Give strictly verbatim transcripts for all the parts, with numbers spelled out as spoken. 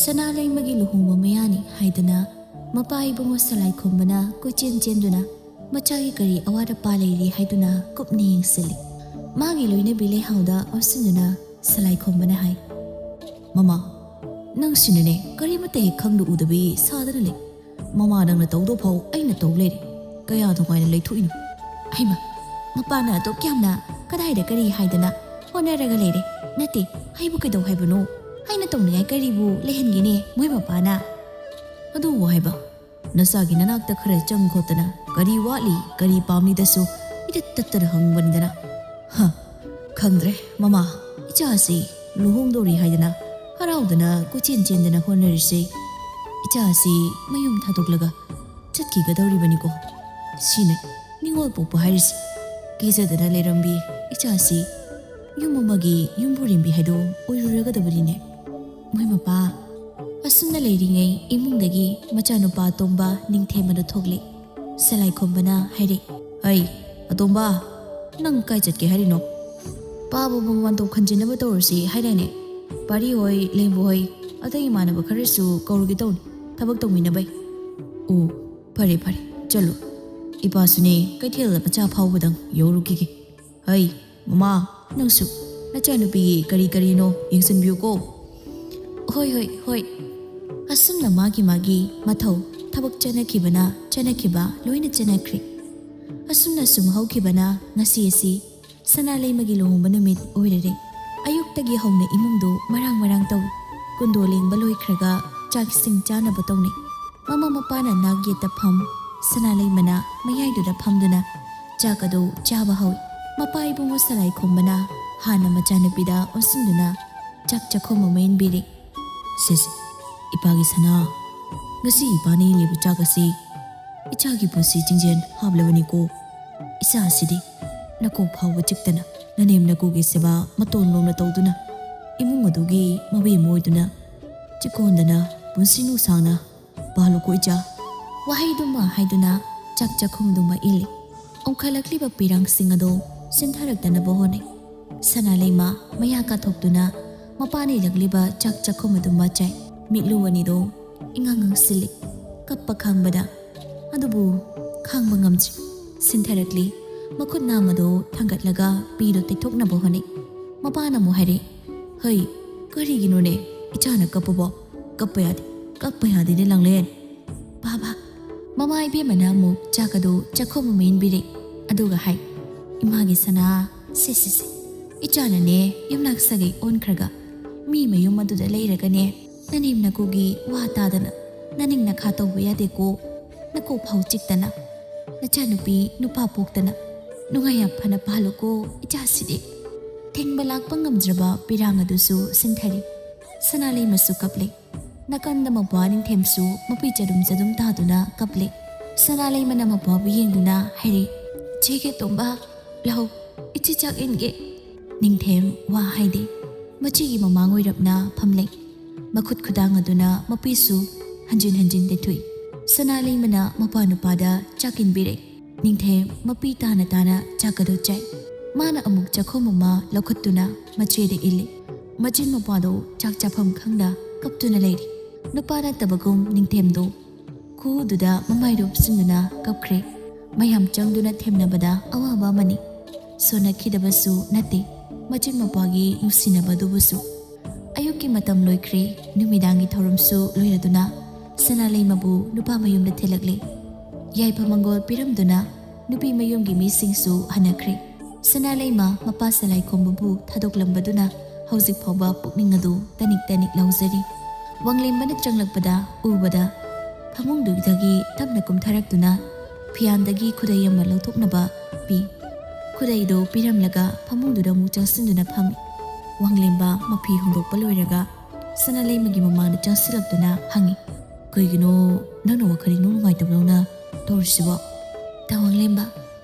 ꯁꯅꯥꯂꯩꯃꯒꯤ ꯂꯨꯍꯣꯡꯕ ꯃꯌꯥꯅꯤ ꯍꯥꯏꯗꯨꯅ ꯃꯄꯥ ꯏꯕꯨꯡꯉꯣ ꯁꯂꯥꯏꯈꯣꯝꯕꯅ ꯀꯣꯏꯆꯦꯟ ꯆꯦꯟꯗꯨꯅ ꯃꯆꯥꯒꯤ ꯀꯔꯤ ꯑꯋꯥꯠ ꯑꯄꯥ ꯂꯩꯔꯤ ꯍꯥꯏꯗꯨꯅ ꯀꯨꯞꯅ ꯌꯦꯡꯁꯤꯜꯂꯤ꯫ ꯃꯥꯒꯤ ꯂꯣꯏꯅꯕꯤ ꯂꯩꯍꯥꯎꯗ ꯑꯣꯟꯁꯤꯟꯗꯨꯅ ꯁꯂꯥꯏꯈꯣꯝꯕꯅ ꯍꯥꯏ, "ꯃꯃꯥ, ꯅꯪꯁꯤꯅꯅꯦ ꯀꯔꯤꯃꯠꯇ ꯍꯦꯛ ꯈꯪꯗ ꯎꯗꯕꯤ ꯁꯥꯗꯅ ꯂꯩ꯫ ꯃꯃꯥ ꯅꯪꯅ ꯇꯧꯗꯧ ꯐꯥꯎ ꯑꯩꯅ ꯇꯧ ꯂꯩꯔꯦ꯫ ꯀꯌꯥ ꯅꯨꯡꯉꯥꯏꯅ ꯂꯩꯊꯣꯛꯏꯅꯣ?" ꯍꯩꯃ, ꯃꯄꯥꯅ ꯑꯗꯨꯛ ꯌꯥꯝꯅ ꯀꯗꯥꯏꯗ ꯀꯔꯤ ꯍꯥꯏꯗꯅ ꯍꯣꯠꯅꯔꯒ ꯂꯩꯔꯦ? ꯅꯠꯇꯦ, ꯑꯩꯕꯨ ꯀꯩꯗꯧ ꯍꯥꯏꯕꯅꯣ? ꯑꯩꯅ ꯇꯧꯅꯤꯡꯉꯥꯏ ꯀꯔꯤꯕꯨ ꯂꯩꯍꯟꯒꯦꯅꯦ ꯃꯣꯏ ꯃꯄꯥꯅ? ꯑꯗꯨꯕꯨ ꯍꯥꯏꯕ, ꯅꯆꯥꯒꯤ ꯅꯅꯥꯛꯇ ꯈꯔ ꯆꯪ ꯈꯣꯠꯇꯅ ꯀꯔꯤ ꯋꯥꯠꯂꯤ, ꯀꯔꯤ ꯄꯥꯝꯂꯤꯗꯁꯨ ꯏꯇꯠ ꯇꯠꯇꯅ ꯍꯪꯕꯅꯤꯗꯅ꯫ ꯍ, ꯈꯪꯗ꯭ꯔꯦ ꯃꯃꯥ, ꯏꯆꯥꯁꯤ ꯂꯨꯍꯣꯡꯗꯧꯔꯤ ꯍꯥꯏꯗꯅ ꯍꯔꯥꯎꯗꯅ ꯀꯣꯏꯆꯦꯟ ꯆꯦꯟꯗꯅ ꯍꯣꯠꯅꯔꯤꯁꯦ꯫ ꯏꯆꯥꯁꯤ ꯃꯌꯨꯝ ꯊꯥꯗꯣꯛꯂꯒ ꯆꯠꯈꯤꯒꯗꯧꯔꯤꯕꯅꯤꯀꯣ꯫ ꯁꯤꯅ ꯅꯤꯡꯉꯣꯜ ꯄꯣꯛꯄ ꯍꯥꯏꯔꯤꯁꯦ꯫ ꯀꯦꯖꯗꯅ ꯂꯩꯔꯝꯕꯤ ꯏꯆꯥꯁꯤ ꯌꯨꯝ ꯑꯃꯒꯤ ꯌꯨꯝꯕꯨꯔꯦꯝꯕꯤ ꯍꯥꯏꯗꯣ ꯑꯣꯏꯔꯨꯔꯒꯗꯕꯅꯤꯅꯦ꯫ ꯃꯣꯏ ꯃꯄꯥ, ꯑꯁꯨꯝꯅ ꯂꯩꯔꯤꯉꯩ ꯏꯃꯨꯡꯗꯒꯤ ꯃꯆꯥꯅꯨꯄꯥ ꯑꯇꯣꯝꯕ ꯅꯤꯡꯊꯦꯝ ꯑꯗꯨ ꯊꯣꯛꯂꯦ꯫ ꯁꯂꯥꯏꯈꯣꯝꯕꯅ ꯍꯥꯏꯔꯦ, "ꯍꯩ, ꯑꯇꯣꯝꯕ, ꯅꯪ ꯀꯥꯏ ꯆꯠꯀꯦ ꯍꯥꯏꯔꯤꯅꯣ?" "ꯄꯥꯕꯕꯨ ꯋꯥꯟꯇꯣꯛ ꯈꯟꯖꯤꯟꯅꯕ ꯇꯧꯔꯁꯤ ꯍꯥꯏꯗꯥꯏꯅꯦ? ꯄꯥꯔꯤ ꯍꯣꯏ, ꯂꯦꯝꯕꯨ ꯍꯣꯏ, ꯑꯇꯩ ꯏꯃꯥꯟꯅꯕ ꯈꯔꯁꯨ ꯀꯧꯔꯨꯒꯦ ꯇꯧꯅꯤ, ꯊꯕꯛ ꯇꯧꯃꯤꯟꯅꯕꯩ꯫" "ꯑꯣ, ꯐꯔꯦ ꯐꯔꯦ, ꯆꯠꯂꯨ꯫ ꯏꯄꯥꯁꯨꯅꯦ ꯀꯩꯊꯦꯜꯗ ꯃꯆꯥ ꯐꯥꯎꯕꯗꯪ ꯌꯧꯔꯨꯈꯤꯒꯦ꯫ ꯍꯩ, ꯃꯃꯥ, ꯅꯪꯁꯨ ꯅꯆꯥꯅꯨꯄꯤꯒꯤ ꯀꯔꯤ ꯀꯔꯤꯅꯣ ꯌꯦꯡꯁꯤꯟꯕꯤꯌꯨꯀꯣ꯫" "ꯍꯣꯏ, ꯍꯣꯏ, ꯍꯣꯏ꯫" ꯑꯁꯨꯝꯅ ꯃꯥꯒꯤ ꯃꯥꯒꯤ ꯃꯊꯧ, ꯊꯕꯛ ꯆꯠꯅꯈꯤꯕꯅ ꯆꯠꯅꯈꯤꯕ ꯂꯣꯏꯅ ꯆꯠꯅꯈ꯭ꯔꯦ꯫ ꯑꯁꯨꯝꯅ ꯁꯨꯝ ꯍꯧꯈꯤꯕꯅ ꯉꯁꯤ ꯑꯁꯤ ꯁꯅꯥꯂꯩꯃꯒꯤ ꯂꯨꯍꯣꯡꯕ ꯅꯨꯃꯤꯠ ꯑꯣꯏꯔꯔꯦ꯫ ꯑꯌꯨꯛꯇꯒꯤ ꯍꯧꯅ ꯏꯃꯨꯡꯗꯨ ꯃꯔꯥꯡ ꯃꯔꯥꯡ ꯇꯧꯏ꯫ ꯀꯨꯟꯗꯣ ꯂꯦꯡꯕ ꯂꯣꯏꯈ꯭ꯔꯒ ꯆꯥꯛ ꯏꯁꯤꯡ ꯆꯥꯅꯕ ꯇꯧꯅꯩ꯫ ꯃꯃꯥ ꯃꯄꯥꯅ ꯅꯥꯛ ꯌꯦꯠꯇ ꯐꯝ, ꯁꯅꯥꯂꯩꯃꯅ ꯃꯌꯥꯏꯗꯨꯗ ꯐꯝꯗꯨꯅ ꯆꯥꯛ ꯑꯗꯨ ꯆꯥꯕ ꯍꯧꯏ꯫ ꯃꯄꯥ ꯏꯕꯨꯡꯉꯣ ꯁꯂꯥꯏꯈꯣꯝꯕꯅ ꯍꯥꯟꯅ ꯃꯆꯥꯅꯨꯄꯤꯗ ꯑꯣꯟꯁꯤꯟꯗꯨꯅ ꯆꯥꯛ ꯆꯥꯛꯈꯨꯝ ꯑꯃ ꯏꯟꯕꯤꯔꯦ꯫ "ꯁꯦ ꯁꯦ, ꯏꯄꯥꯒꯤ ꯁꯅꯥ, ꯉꯁꯤ ꯏꯄꯥꯅ ꯏꯜꯂꯤꯕ ꯆꯥꯛ ꯑꯁꯤ ꯏꯆꯥꯒꯤ ꯄꯨꯟꯁꯤ ꯆꯤꯡꯖꯦꯜ ꯍꯥꯞꯂꯕꯅꯤꯀꯣ꯫ ꯏꯆꯥ ꯑꯁꯤꯗꯤ ꯅꯀꯣꯛ ꯐꯥꯎꯕ ꯆꯤꯛꯇꯅ ꯅꯅꯦꯝ ꯅꯀꯨꯒꯤ ꯁꯦꯕꯥ ꯃꯇꯣꯟ ꯂꯣꯝꯅ ꯇꯧꯗꯨꯅ ꯏꯃꯨꯡ ꯑꯗꯨꯒꯤ ꯃꯕꯦꯝ ꯑꯣꯏꯗꯨꯅ ꯆꯤꯛꯀꯣꯟꯗꯅ ꯄꯨꯟꯁꯤ ꯅꯨꯡꯁꯥꯡꯅ ꯄꯥꯜꯂꯨꯀꯣ ꯏꯆꯥ꯫" ꯋꯥꯍꯩꯗꯨꯃ ꯍꯥꯏꯗꯨꯅ ꯆꯥꯛ ꯆꯥꯛꯈꯨꯝꯗꯨꯃ ꯏꯜꯂꯤ꯫ ꯑꯣꯟꯈꯠꯂꯛꯂꯤꯕ ꯄꯤꯔꯥꯡꯁꯤꯡ ꯑꯗꯨ ꯆꯤꯟꯊꯔꯛꯇꯅꯕ ꯍꯣꯠꯅꯩ꯫ ꯁꯅꯥꯂꯩꯃ ꯃꯌꯥ ꯀꯥꯊꯣꯛꯇꯨꯅ ꯃꯄꯥꯅ ꯏꯜꯂꯛꯂꯤꯕ ꯆꯥꯛ ꯆꯥꯛꯈꯨꯝ ꯑꯗꯨꯃ ꯆꯥꯏ꯫ ꯃꯤꯠꯂꯨ ꯑꯅꯤꯗꯣ ꯏꯉꯥꯡ ꯉꯥꯡꯁꯤꯜꯂꯤ꯫ ꯀꯞꯄ ꯈꯥꯡꯕꯗ, ꯑꯗꯨꯕꯨ ꯈꯥꯡꯕ ꯉꯝꯗ꯭ꯔꯤ꯫ ꯁꯤꯟꯊꯔꯛꯂꯤ꯫ ꯃꯈꯨꯠ ꯅꯥꯝꯃꯗꯣ ꯊꯥꯡꯒꯠꯂꯒ ꯄꯤꯗꯣ ꯇꯩꯊꯣꯛꯅꯕ ꯍꯣꯠꯅꯩ꯫ ꯃꯄꯥꯅ ꯑꯃꯨꯛ ꯍꯥꯏꯔꯛꯏ, "ꯍꯩ, ꯀꯔꯤꯒꯤꯅꯣꯅꯦ ꯏꯆꯥꯅ ꯀꯞꯄꯕꯣ? ꯀꯞꯄ ꯌꯥꯗꯦ, ꯀꯞꯄ ꯌꯥꯗꯦꯅꯦ ꯂꯥꯡꯂꯦꯟ꯫ ꯕꯥꯕꯥ!" ꯃꯃꯥ ꯏꯕꯦꯝꯃꯅ ꯑꯃꯨꯛ ꯆꯥꯛ ꯑꯗꯨ ꯆꯥꯛꯈꯨꯝ ꯑꯃ ꯏꯟꯕꯤꯔꯦ꯫ ꯑꯗꯨꯒ ꯍꯥꯏ, "ꯏꯃꯥꯒꯤ ꯁꯅꯥ, ꯁꯦ, ꯁꯦ, ꯁꯦ, ꯏꯆꯥꯅꯅꯦ ꯌꯨꯝꯅꯥꯛ ꯁꯥꯒꯩ ꯑꯣꯟꯈ꯭ꯔꯒ ꯃꯤ ꯃꯌꯨꯝ ꯑꯗꯨꯗ ꯂꯩꯔꯒꯅꯦ, ꯅꯅꯦꯝ ꯅꯀꯨꯒꯤ ꯋꯥ ꯇꯥꯗꯅ ꯅꯅꯤꯡ ꯅꯈꯥ ꯇꯧꯕ ꯌꯥꯗꯦꯀꯣ꯫ ꯅꯀꯣꯛ ꯐꯥꯎ ꯆꯤꯛꯇꯅ, ꯅꯆꯥꯅꯨꯄꯤ ꯅꯨꯄꯥ ꯄꯣꯛꯇꯅ ꯅꯨꯡꯉꯥꯏ ꯌꯥꯝ ꯐꯅ ꯄꯥꯜꯂꯨꯀꯣ ꯏꯆꯥꯁꯤꯗꯤ"꯫ ꯊꯤꯡꯕ ꯂꯥꯛꯄ ꯉꯝꯗ꯭ꯔꯕ ꯄꯤꯔꯥꯡ ꯑꯗꯨꯁꯨ ꯁꯤꯟꯊꯔꯤ꯫ ꯁꯅꯥꯂꯩꯃꯁꯨ ꯀꯞꯂꯦ꯫ ꯅꯥꯀꯟꯗ ꯃꯄ꯭ꯋꯥ ꯅꯤꯡꯊꯦꯝꯁꯨ ꯃꯄꯤ ꯆꯗꯨꯝ ꯆꯗꯨꯝ ꯇꯥꯗꯨꯅ ꯀꯞꯂꯦ꯫ ꯁꯅꯥꯂꯩꯃꯅ ꯃꯄ꯭ꯋꯥꯕꯨ ꯌꯦꯡꯗꯨꯅ ꯍꯥꯏꯔꯦ, "ꯆꯦꯒꯦ ꯇꯣꯝꯕ, ꯂꯥꯎ, ꯏꯆꯦ ꯆꯥꯛ ꯏꯟꯒꯦ"꯫ ꯅꯤꯡꯊꯦꯝ ꯋꯥ ꯍꯥꯏꯗꯦ꯫ ꯃꯆꯦꯒꯤ ꯃꯃꯥꯡ ꯑꯣꯏꯔꯞꯅ ꯐꯝꯂꯩ꯫ ꯃꯈꯨꯠ ꯈꯨꯗꯥꯡ ꯑꯗꯨꯅ ꯃꯄꯤꯁꯨ ꯍꯟꯖꯤꯟ ꯍꯟꯖꯤꯟ ꯇꯩꯊꯣꯛꯏ꯫ ꯁꯅꯥꯂꯩꯃꯅ ꯃꯄꯥ ꯅꯨꯄꯥꯗ ꯆꯥꯛ ꯏꯟꯕꯤꯔꯦ꯫ ꯅꯤꯡꯊꯦꯝ ꯃꯄꯤ ꯇꯥꯅ ꯇꯥꯅ ꯆꯥꯛ ꯑꯗꯨ ꯆꯥꯏ꯫ ꯃꯥꯅ ꯑꯃꯨꯛ ꯆꯥꯛꯈꯨꯝ ꯑꯃ ꯂꯧꯈꯠꯇꯨꯅ ꯃꯆꯦꯗ ꯏꯜꯂꯤ꯫ ꯃꯆꯤꯟ ꯃꯄꯥꯗꯣ ꯆꯥꯛ ꯆꯥꯐꯝ ꯈꯪꯗ ꯀꯞꯇꯨꯅ ꯂꯩꯔꯤ꯫ ꯅꯨꯄꯥ ꯅꯠꯇꯕꯒꯨꯝ ꯅꯤꯡꯊꯦꯝꯗꯣ ꯈꯨꯗꯨꯗ ꯃꯃꯥꯏꯗꯨ ꯎꯞꯁꯤꯟꯗꯨꯅ ꯀꯞꯈ꯭ꯔꯦ꯫ ꯃꯌꯥꯝ ꯆꯪꯗꯨꯅ ꯊꯦꯝꯅꯕꯗ ꯑꯋꯥꯕ ꯑꯃꯅꯤ꯫ ꯁꯣꯟꯅꯈꯤꯗꯕꯁꯨ ꯅꯠꯇꯦ, ꯃꯆꯤꯟ ꯃꯄꯥꯒꯤ ꯅꯨꯡꯁꯤꯅꯕꯗꯨꯕꯨꯁꯨ꯫ ꯑꯌꯨꯛꯀꯤ ꯃꯇꯝ ꯂꯣꯏꯈ꯭ꯔꯦ, ꯅꯨꯃꯤꯗꯥꯡꯒꯤ ꯊꯧꯔꯝꯁꯨ ꯂꯣꯏꯔꯗꯨꯅ ꯁꯅꯥꯂꯩꯃꯕꯨ ꯅꯨꯄꯥ ꯃꯌꯨꯝꯗ ꯊꯤꯜꯂꯛꯂꯦ꯫ ꯌꯥꯏꯐ ꯃꯪꯒꯣꯜ ꯄꯤꯔꯝꯗꯨꯅ ꯅꯨꯄꯤ ꯃꯌꯨꯝꯒꯤ ꯃꯤꯁꯤꯡꯁꯨ ꯍꯟꯅꯈ꯭ꯔꯦ꯫ ꯁꯅꯥꯂꯩꯃ ꯃꯄꯥ ꯁꯂꯥꯏꯈꯣꯝꯕꯕꯨ ꯊꯥꯗꯣꯛꯂꯝꯕꯗꯨꯅ ꯍꯧꯖꯤꯛ ꯐꯥꯎꯕ ꯄꯨꯛꯅꯤꯡ ꯑꯗꯨ ꯇꯅꯤꯛ ꯇꯅꯤꯛ ꯂꯥꯎꯖꯔꯤ꯫ ꯋꯥꯡꯂꯦꯝꯕꯅ ꯆꯪꯂꯛꯄꯗ ꯎꯕꯗ ꯐꯃꯨꯡꯗꯨꯗꯒꯤ ꯇꯞꯅ ꯀꯨꯝꯊꯔꯛꯇꯨꯅ ꯐꯤꯌꯥꯟꯗꯒꯤ ꯈꯨꯗꯩ ꯑꯃ ꯂꯧꯊꯣꯛꯅꯕ ꯄꯤ꯫ ꯈꯨꯗꯩꯗꯨ ꯄꯤꯔꯝꯂꯒ ꯐꯃꯨꯡꯗꯨꯗ ꯑꯃꯨꯛ ꯆꯪꯁꯤꯟꯗꯨꯅ ꯐꯝꯃꯤ꯫ ꯋꯥꯡꯂꯦꯝꯕ ꯃꯐꯤ ꯍꯣꯡꯗꯣꯛꯄ ꯂꯣꯏꯔꯒ ꯁꯅꯥꯂꯩꯃꯒꯤ ꯃꯃꯥꯡꯗ ꯆꯪꯁꯤꯜꯂꯛꯇꯨꯅ ꯍꯪꯉꯤ, "ꯀꯩꯒꯤꯅꯣ ꯅꯪꯅ ꯋꯥꯈꯜ ꯏꯅꯨꯡ ꯅꯨꯡꯉꯥꯏꯇꯕꯗꯧꯅ ꯇꯧꯔꯤꯁꯤꯕꯣ?" "ꯇꯥ ꯋꯥꯡꯂꯦꯝꯕ,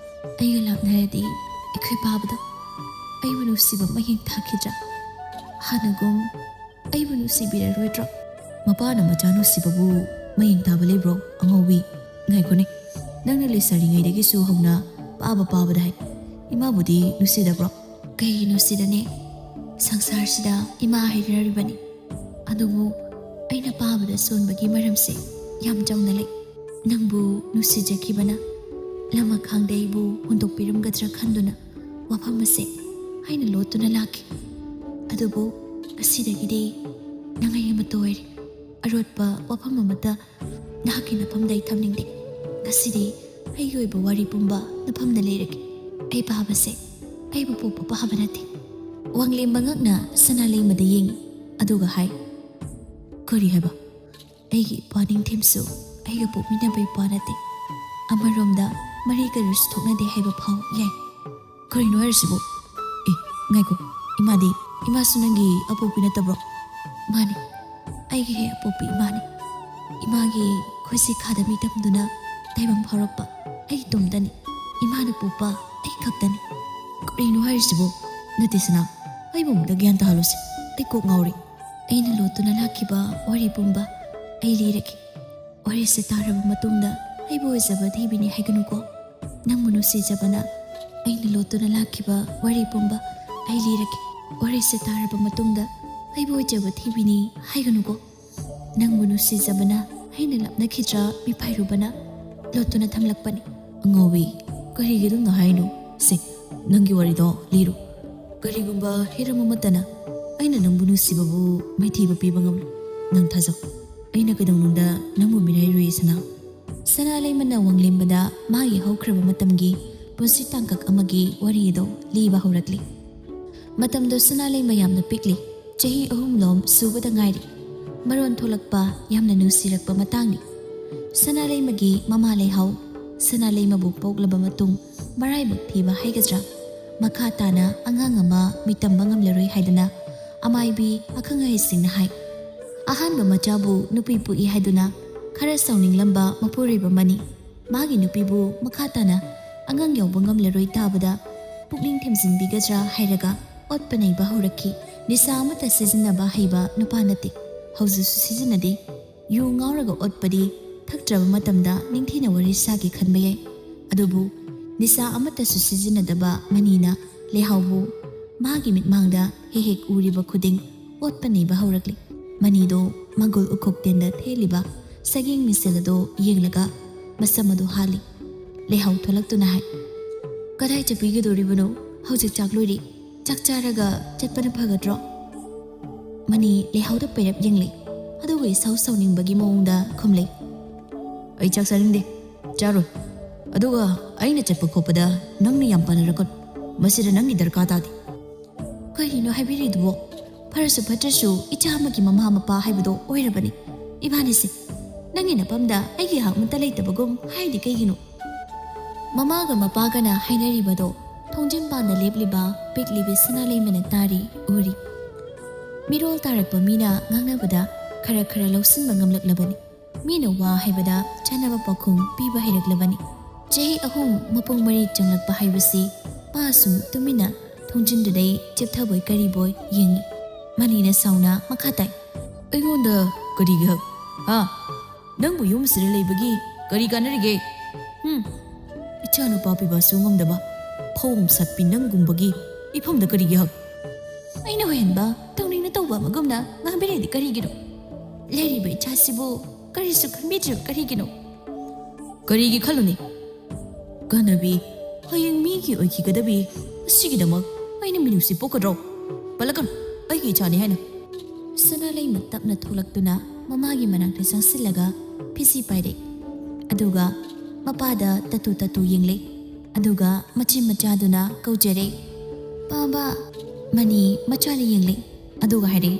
ꯑꯩꯒ ꯂꯥꯞꯅꯔꯗꯤ ꯑꯩꯈꯣꯏ ꯄꯥꯕꯗꯣ ꯑꯩꯕꯨ ꯅꯨꯡꯁꯤꯕ ꯃꯍꯦꯡ ꯊꯥꯈꯤꯗ꯭ꯔꯥ? ꯍꯥꯟꯅꯒꯨꯝ ꯑꯩꯕꯨ ꯅꯨꯡꯁꯤꯕꯤꯔꯔꯣꯏꯗ꯭ꯔꯣ?" "ꯃꯄꯥꯅ ꯃꯆꯥ ꯅꯨꯡꯁꯤꯕꯕꯨ ꯃꯍꯦꯡ ꯊꯥꯕ ꯂꯩꯕ꯭ꯔꯣ, ꯑꯉꯥꯎꯕꯤ? ꯉꯥꯏꯈꯣꯅꯦ, ꯅꯪꯅ ꯂꯩꯁꯥꯔꯤꯉꯩꯗꯒꯤꯁꯨ ꯍꯧꯅ ꯄꯥꯕ ꯄꯥꯕꯗ ꯍꯥꯏ꯫ ꯏꯃꯥꯕꯨꯗꯤ ꯅꯨꯡꯁꯤꯗꯕ꯭ꯔꯣ?" "ꯀꯩꯒꯤ ꯅꯨꯡꯁꯤꯗꯅꯤ? ꯁꯪꯁꯥꯔꯁꯤꯗ ꯏꯃꯥ ꯍꯥꯏꯅꯔꯤꯕꯅꯤ꯫ ꯑꯗꯨꯕꯨ ꯑꯩꯅ ꯄꯥꯕꯗ ꯁꯣꯟꯕꯒꯤ ꯃꯔꯝꯁꯦ ꯌꯥꯝ ꯆꯥꯎꯅ ꯂꯩ꯫ ꯅꯪꯕꯨ ꯅꯨꯡꯁꯤꯖꯈꯤꯕꯅ ꯂꯃꯈꯥꯡꯗ ꯑꯩꯕꯨ ꯍꯨꯟꯗꯣꯛꯄꯤꯔꯝꯒꯗ꯭ꯔꯥ ꯈꯟꯗꯨꯅ ꯋꯥꯐꯝ ꯑꯁꯦ ꯑꯩꯅ ꯂꯣꯠꯇꯨꯅ ꯂꯥꯛꯈꯤ꯫ ꯑꯗꯨꯕꯨ ꯉꯁꯤꯗꯒꯤꯗꯤ ꯅꯪ ꯑꯩ ꯑꯃꯠꯇ ꯑꯣꯏꯔꯦ꯫ ꯑꯔꯣꯠꯄ ꯋꯥꯐꯝ ꯑꯃꯠꯇ ꯅꯍꯥꯛꯀꯤ ꯅꯐꯝꯗ ꯑꯩ ꯊꯝꯅꯤꯡꯗꯦ꯫ ꯉꯁꯤꯗꯤ ꯑꯩꯒꯤ ꯑꯣꯏꯕ ꯋꯥꯔꯤ ꯄꯨꯝꯕ ꯅꯐꯝꯗ ꯂꯩꯔꯒꯦ꯫ ꯑꯩ ꯄꯥꯕꯁꯦ ꯑꯩꯕꯨ ꯄꯣꯛꯄ ꯄꯥꯕ ꯅꯠꯇꯦ꯫ ꯋꯥꯡꯂꯦꯝꯕ ꯉꯛꯅ ꯁꯅꯥꯂꯩꯃꯗ ꯌꯦꯡꯉꯤ, ꯑꯗꯨꯒ ꯍꯥꯏ, "ꯀꯔꯤ ꯍꯥꯏꯕ? ꯑꯩꯒꯤ ꯏꯄ꯭ꯋꯥ ꯅꯤꯡꯊꯦꯝꯁꯨ ꯑꯩꯒ ꯄꯣꯛꯃꯤꯟꯅꯕ ꯏꯄ꯭ꯋꯥ ꯅꯠꯇꯦ꯫ ꯑꯃꯔꯣꯝꯗ ꯃꯔꯤ ꯀꯔꯤꯁꯨ ꯊꯣꯛꯅꯗꯦ ꯍꯥꯏꯕ ꯐꯥꯎ ꯌꯥꯏ꯫ ꯀꯔꯤꯅꯣ ꯍꯥꯏꯔꯤꯁꯤꯕꯨ? ꯑꯦ, ꯉꯥꯏꯈꯣ, ꯏꯃꯥꯗꯤ? ꯏꯃꯥꯁꯨ ꯅꯪꯒꯤ ꯑꯄꯣꯛꯄꯤ ꯅꯠꯇꯕ꯭ꯔꯣ?" "ꯃꯥꯅꯤ, ꯑꯩꯒꯤ ꯍꯦꯛ ꯑꯄꯣꯛꯄꯤ ꯏꯃꯥꯅꯤ꯫ ꯏꯃꯥꯒꯤ ꯈꯣꯏꯁꯤ ꯈꯥꯗ ꯃꯤꯇꯝꯗꯨꯅ ꯇꯥꯏꯕꯪ ꯐꯥꯎꯔꯛꯄ ꯑꯩ ꯏꯇꯣꯝꯇꯅꯤ꯫ ꯏꯃꯥꯅ ꯄꯣꯛꯄ ꯑꯩ ꯈꯛꯇꯅꯤ꯫" "ꯀꯔꯤꯅꯣ ꯍꯥꯏꯔꯤꯁꯤꯕꯨ? ꯅꯠꯇꯦ ꯁꯅꯥ, ꯑꯩꯕꯨ ꯑꯃꯨꯛꯇ ꯒ꯭ꯌꯥꯟ ꯇꯥꯍꯜꯂꯨꯁꯦ꯫ ꯑꯩ ꯀꯣꯛ ꯉꯥꯎꯔꯦ꯫" ꯑꯩꯅ ꯂꯣꯠꯇꯨꯅ ꯂꯥꯛꯈꯤꯕ ꯋꯥꯔꯤ ꯄꯨꯝꯕ ꯑꯩ ꯂꯤꯔꯒꯦ꯫ ꯋꯥꯔꯤꯁꯦ ꯇꯥꯔꯕ ꯃꯇꯨꯡꯗ ꯑꯩꯕꯨ ꯑꯣꯏꯖꯕ ꯊꯤꯕꯤꯅꯤ ꯍꯥꯏꯒꯅꯨꯀꯣ꯫ ꯅꯪꯕꯨ ꯅꯨꯡꯁꯤꯖꯕꯅ ꯑꯩꯅ ꯂꯣꯠꯇꯨꯅ ꯂꯥꯛꯈꯤꯕ ꯋꯥꯔꯤ ꯄꯨꯝꯕ ꯑꯩ ꯂꯤꯔꯒꯦ꯫ ꯋꯥꯔꯤꯁꯦ ꯇꯥꯔꯕ ꯃꯇꯨꯡꯗ ꯑꯩꯕꯨ ꯑꯣꯏꯖꯕ ꯊꯤꯕꯤꯅꯤ ꯍꯥꯏꯒꯅꯨꯀꯣ꯫ ꯅꯪꯕꯨ ꯅꯨꯡꯁꯤꯖꯕꯅ ꯑꯩꯅ ꯂꯥꯞꯅꯈꯤꯗ꯭ꯔꯥ ꯃꯤꯄꯥꯏꯔꯨꯕꯅ ꯂꯣꯠꯇꯨꯅ ꯊꯝꯂꯛꯄꯅꯤ꯫ ꯑꯉꯥꯎꯕꯤ, ꯀꯔꯤꯒꯤ ꯑꯗꯨꯝꯅ ꯍꯥꯏꯅꯣ? ꯁꯦ, ꯅꯪꯒꯤ ꯋꯥꯔꯤꯗꯣ ꯂꯤꯔꯣ꯫ ꯀꯔꯤꯒꯨꯝꯕ ꯍꯤꯔꯝ ꯑꯃꯠꯇꯅ ꯑꯩꯅ ꯅꯪꯕꯨ ꯅꯨꯡꯁꯤꯕꯕꯨ ꯃꯥꯏꯊꯤꯕ ꯄꯤꯕ ꯉꯝꯂꯣꯏ꯫ ꯅꯪ ꯊꯥꯖꯧ꯫ ꯑꯩꯅ ꯀꯩꯗꯧꯅꯨꯡꯗ ꯅꯪꯕꯨ ꯃꯤꯔꯥꯏꯔꯨꯏ, ꯁꯅꯥ꯫ ꯁꯅꯥꯂꯩꯃꯅ ꯋꯥꯡꯂꯦꯝꯕꯗ ꯃꯥꯒꯤ ꯍꯧꯈ꯭ꯔꯕ ꯃꯇꯝꯒꯤ ꯄꯨꯟꯁꯤ ꯇꯥꯡꯀꯛ ꯑꯃꯒꯤ ꯋꯥꯔꯤ ꯑꯗꯨ ꯂꯤꯕ ꯍꯧꯔꯛꯂꯤ꯫ ꯃꯇꯝꯗꯨ ꯁꯅꯥꯂꯩꯃ ꯌꯥꯝꯅ ꯄꯤꯛꯂꯤ, ꯆꯍꯤ ꯑꯍꯨꯝꯂꯣꯝ ꯁꯨꯕꯗ ꯉꯥꯏꯔꯤ꯫ ꯃꯔꯣꯟ ꯊꯣꯛꯂꯛꯄ, ꯌꯥꯝꯅ ꯅꯨꯡꯁꯤꯔꯛꯄ ꯃꯇꯥꯡꯅꯤ꯫ ꯁꯅꯥꯂꯩꯃꯒꯤ ꯃꯃꯥ ꯂꯩꯍꯥꯎ, ꯁꯅꯥꯂꯩꯃꯕꯨ ꯄꯣꯛꯂꯕ ꯃꯇꯨꯡ ꯃꯔꯥꯏꯕꯛ ꯊꯤꯕ ꯍꯥꯏꯒꯗ꯭ꯔꯥ, ꯃꯈꯥ ꯇꯥꯅ ꯑꯉꯥꯡ ꯑꯃ ꯃꯤꯇꯝꯕ ꯉꯝꯂꯔꯣꯏ ꯍꯥꯏꯗꯅ ꯑꯃꯥꯏꯕꯤ ꯑꯈꯪ ꯑꯍꯩꯁꯤꯡꯅ ꯍꯥꯏ꯫ ꯑꯍꯥꯟꯕ ꯃꯆꯥꯕꯨ ꯅꯨꯄꯤ ꯄꯣꯛꯏ ꯍꯥꯏꯗꯨꯅ ꯈꯔ ꯁꯥꯎꯅꯤꯡꯂꯝꯕ ꯃꯄꯨꯔꯣꯏꯕ ꯑꯃꯅꯤ꯫ ꯃꯥꯒꯤ ꯅꯨꯄꯤꯕꯨ ꯃꯈꯥ ꯇꯥꯅ ꯑꯉꯥꯡ ꯌꯥꯎꯕ ꯉꯝꯂꯔꯣꯏ ꯇꯥꯕꯗ ꯄꯨꯛꯅꯤꯡ ꯊꯦꯝꯖꯤꯟꯕꯤꯒꯗ꯭ꯔꯥ ꯍꯥꯏꯔꯒ ꯑꯣꯠꯄ ꯅꯩꯕ ꯍꯧꯔꯛꯈꯤ꯫ ꯅꯤꯁꯥ ꯑꯃꯠꯇ ꯁꯤꯖꯤꯟꯅꯕ ꯍꯩꯕ ꯅꯨꯄꯥ ꯅꯠꯇꯦ, ꯍꯧꯖꯤꯛꯁꯨ ꯁꯤꯖꯤꯟꯅꯗꯦ꯫ ꯌꯨ ꯉꯥꯎꯔꯒ ꯑꯣꯠꯄꯗꯤ ꯊꯛꯇ꯭ꯔꯕ ꯃꯇꯝꯗ ꯅꯤꯡꯊꯤꯅ ꯋꯥꯔꯤ ꯁꯥꯒꯦ ꯈꯟꯕ ꯌꯥꯏ꯫ ꯑꯗꯨꯕꯨ ꯅꯤꯁꯥ ꯑꯃꯠꯇꯁꯨ ꯁꯤꯖꯤꯟꯅꯗꯕ ꯃꯅꯤꯅ ꯂꯩꯍꯥꯎꯕꯨ ꯃꯥꯒꯤ ꯃꯤꯠꯃꯥꯡꯗ ꯍꯦꯛ ꯍꯦꯛ ꯎꯔꯤꯕ ꯈꯨꯗꯤꯡ ꯑꯣꯠꯄ ꯅꯩꯕ ꯍꯧꯔꯛꯂꯤ꯫ ꯃꯅꯤꯗꯣ ꯃꯪꯒꯣꯜ ꯎꯈꯣꯛ ꯇꯦꯟꯗ ꯊꯦꯠꯂꯤꯕ ꯁꯒꯦꯡ ꯃꯤꯁꯦꯜ ꯑꯗꯣ ꯌꯦꯡꯂꯒ ꯃꯁꯝ ꯑꯗꯨ ꯍꯥꯜꯂꯤ꯫ ꯂꯩꯍꯥꯎ ꯊꯣꯛꯂꯛꯇꯨꯅ ꯍꯥꯏ, "ꯀꯗꯥꯏ ꯆꯠꯄꯤꯒꯗꯧꯔꯤꯕꯅꯣ? ꯍꯧꯖꯤꯛ ꯆꯥꯛ ꯂꯣꯏꯔꯤ꯫ ꯆꯥꯛ ꯆꯥꯔꯒ ꯆꯠꯄꯅ ꯐꯒꯗ꯭ꯔꯣ?" ꯃꯅꯤ ꯂꯩꯍꯥꯎꯗ ꯄꯩꯔꯞ ꯌꯦꯡꯂꯤ꯫ ꯑꯗꯨꯒ ꯏꯁꯧ ꯁꯧꯅꯤꯡꯕꯒꯤ ꯃꯑꯣꯡꯗ ꯈꯨꯝꯂꯤ, "ꯑꯩ ꯆꯥꯛ ꯆꯥꯅꯤꯡꯗꯦ, ꯆꯥꯔꯣꯏ꯫ ꯑꯗꯨꯒ ꯑꯩꯅ ꯆꯠꯄ ꯈꯣꯠꯄꯗ ꯅꯪꯅ ꯌꯥꯝ ꯄꯥꯅꯔꯛꯀꯅꯨ꯫ ꯃꯁꯤꯗ ꯅꯪꯒꯤ ꯗꯔꯀꯥꯔ ꯇꯥꯗꯦ꯫" "ꯀꯔꯤꯅꯣ ꯍꯥꯏꯕꯤꯔꯤꯗꯨꯕꯣ? ꯐꯔꯁꯨ ꯐꯠꯇ꯭ꯔꯁꯨ ꯏꯆꯥ ꯑꯃꯒꯤ ꯃꯃꯥ ꯃꯄꯥ ꯍꯥꯏꯕꯗꯣ ꯑꯣꯏꯔꯕꯅꯤ ꯏꯕꯥꯅꯤꯁꯦ꯫ ꯅꯪꯒꯤ ꯅꯐꯝꯗ ꯑꯩꯒꯤ ꯍꯛ ꯑꯃꯠꯇ ꯂꯩꯇꯕꯒꯨꯝ ꯍꯥꯏꯔꯤꯗꯤ ꯀꯩꯒꯤꯅꯣ?" ꯃꯃꯥꯒ ꯃꯄꯥꯒꯅ ꯍꯥꯏꯅꯔꯤꯕꯗꯣ ꯊꯣꯡꯖꯤꯟ ꯄꯥꯟꯗ ꯂꯦꯞꯂꯤꯕ ꯄꯤꯛꯂꯤꯕꯤ ꯁꯅꯥꯂꯩꯃꯅ ꯇꯥꯔꯤ, ꯎꯔꯤ꯫ ꯃꯤꯔꯣꯜ ꯇꯥꯔꯛꯄ ꯃꯤꯅ ꯉꯥꯡꯅꯕꯗ ꯈꯔ ꯈꯔ ꯂꯧꯁꯤꯟꯕ ꯉꯝꯂꯛꯂꯕꯅꯤ꯫ ꯃꯤꯅ ꯋꯥ ꯍꯥꯏꯕꯗ ꯆꯥꯅꯕ ꯄꯥꯎꯈꯨꯝ ꯄꯤꯕ ꯍꯩꯔꯛꯂꯕꯅꯤ꯫ ꯆꯍꯤ ꯑꯍꯨꯝ ꯃꯄꯨꯡ ꯃꯔꯤ ꯆꯪꯂꯛꯄ ꯍꯥꯏꯕꯁꯤ ꯄꯥꯁꯨ ꯇꯨꯃꯤꯟꯅ ꯊꯣꯡꯖꯤꯟꯗꯨꯗꯩ ꯆꯦꯞꯊꯕꯣꯏ ꯀꯔꯤꯕꯣꯏ ꯌꯦꯡꯉꯤ꯫ ꯃꯅꯤꯅ ꯁꯥꯎꯅ ꯃꯈꯥ ꯇꯥꯏ, "ꯑꯩꯉꯣꯟꯗ ꯀꯔꯤꯒꯤ ꯍꯛ? ꯍꯥ? ꯅꯪꯕꯨ ꯌꯨꯝꯁꯤꯗ ꯂꯩꯕꯒꯤ ꯀꯔꯤ ꯀꯥꯟꯅꯔꯤꯒꯦ? ꯍꯨꯝ? ꯏꯆꯥꯅꯨꯄꯥ ꯄꯤꯕꯁꯨ ꯉꯝꯗꯕ ꯐꯧ ꯁꯠꯄꯤ ꯅꯪꯒꯨꯝꯕꯒꯤ ꯏꯐꯝꯗ ꯀꯔꯤꯒꯤ ꯍꯛ?" "ꯑꯩꯅ ꯑꯣꯏꯍꯟꯕ ꯇꯧꯅꯤꯡꯅ ꯇꯧꯕ ꯑꯃꯒꯨꯝꯅ ꯉꯥꯡꯕꯤꯔꯤꯗꯤ ꯀꯔꯤꯒꯤꯅꯣ? ꯂꯩꯔꯤꯕ ꯏꯆꯥꯁꯤꯕꯨ ꯀꯔꯤꯁꯨ ꯈꯟꯕꯤꯗ꯭ꯔꯤꯕ ꯀꯔꯤꯒꯤꯅꯣ?" "ꯀꯔꯤꯒꯤ ꯈꯜꯂꯨꯅꯤ? ꯀꯥꯟꯅꯕꯤ, ꯍꯌꯦꯡ ꯃꯤꯒꯤ ꯑꯣꯏꯈꯤꯒꯗꯕꯤ ꯑꯁꯤꯒꯤꯗꯃꯛ ꯑꯩꯅ ꯃꯤꯅꯨꯡꯁꯤ ꯄꯣꯛꯀꯗ꯭ꯔꯣ? ꯄꯜꯂꯛꯀꯅꯨ, ꯑꯩꯒꯤ ꯏꯆꯥꯅꯤ ꯍꯥꯏꯅ꯫" ꯁꯅꯥꯂꯩꯃ ꯇꯞꯅ ꯊꯣꯛꯂꯛꯇꯨꯅ ꯃꯃꯥꯒꯤ ꯃꯅꯥꯛꯇ ꯆꯪꯁꯤꯜꯂꯒ ꯐꯤꯁꯤ ꯄꯥꯏꯔꯦ꯫ ꯑꯗꯨꯒ ꯃꯄꯥꯗ ꯇꯠꯇꯨ ꯇꯠꯇꯨ ꯌꯦꯡꯂꯦ꯫ ꯑꯗꯨꯒ ꯃꯆꯤꯟ ꯃꯆꯥꯗꯨꯅ ꯀꯧꯖꯔꯦ, "ꯄꯥꯕ!" ꯃꯅꯤ ꯃꯆꯥꯅ ꯌꯦꯡꯂꯦ꯫ ꯑꯗꯨꯒ ꯍꯥꯏꯔꯦ,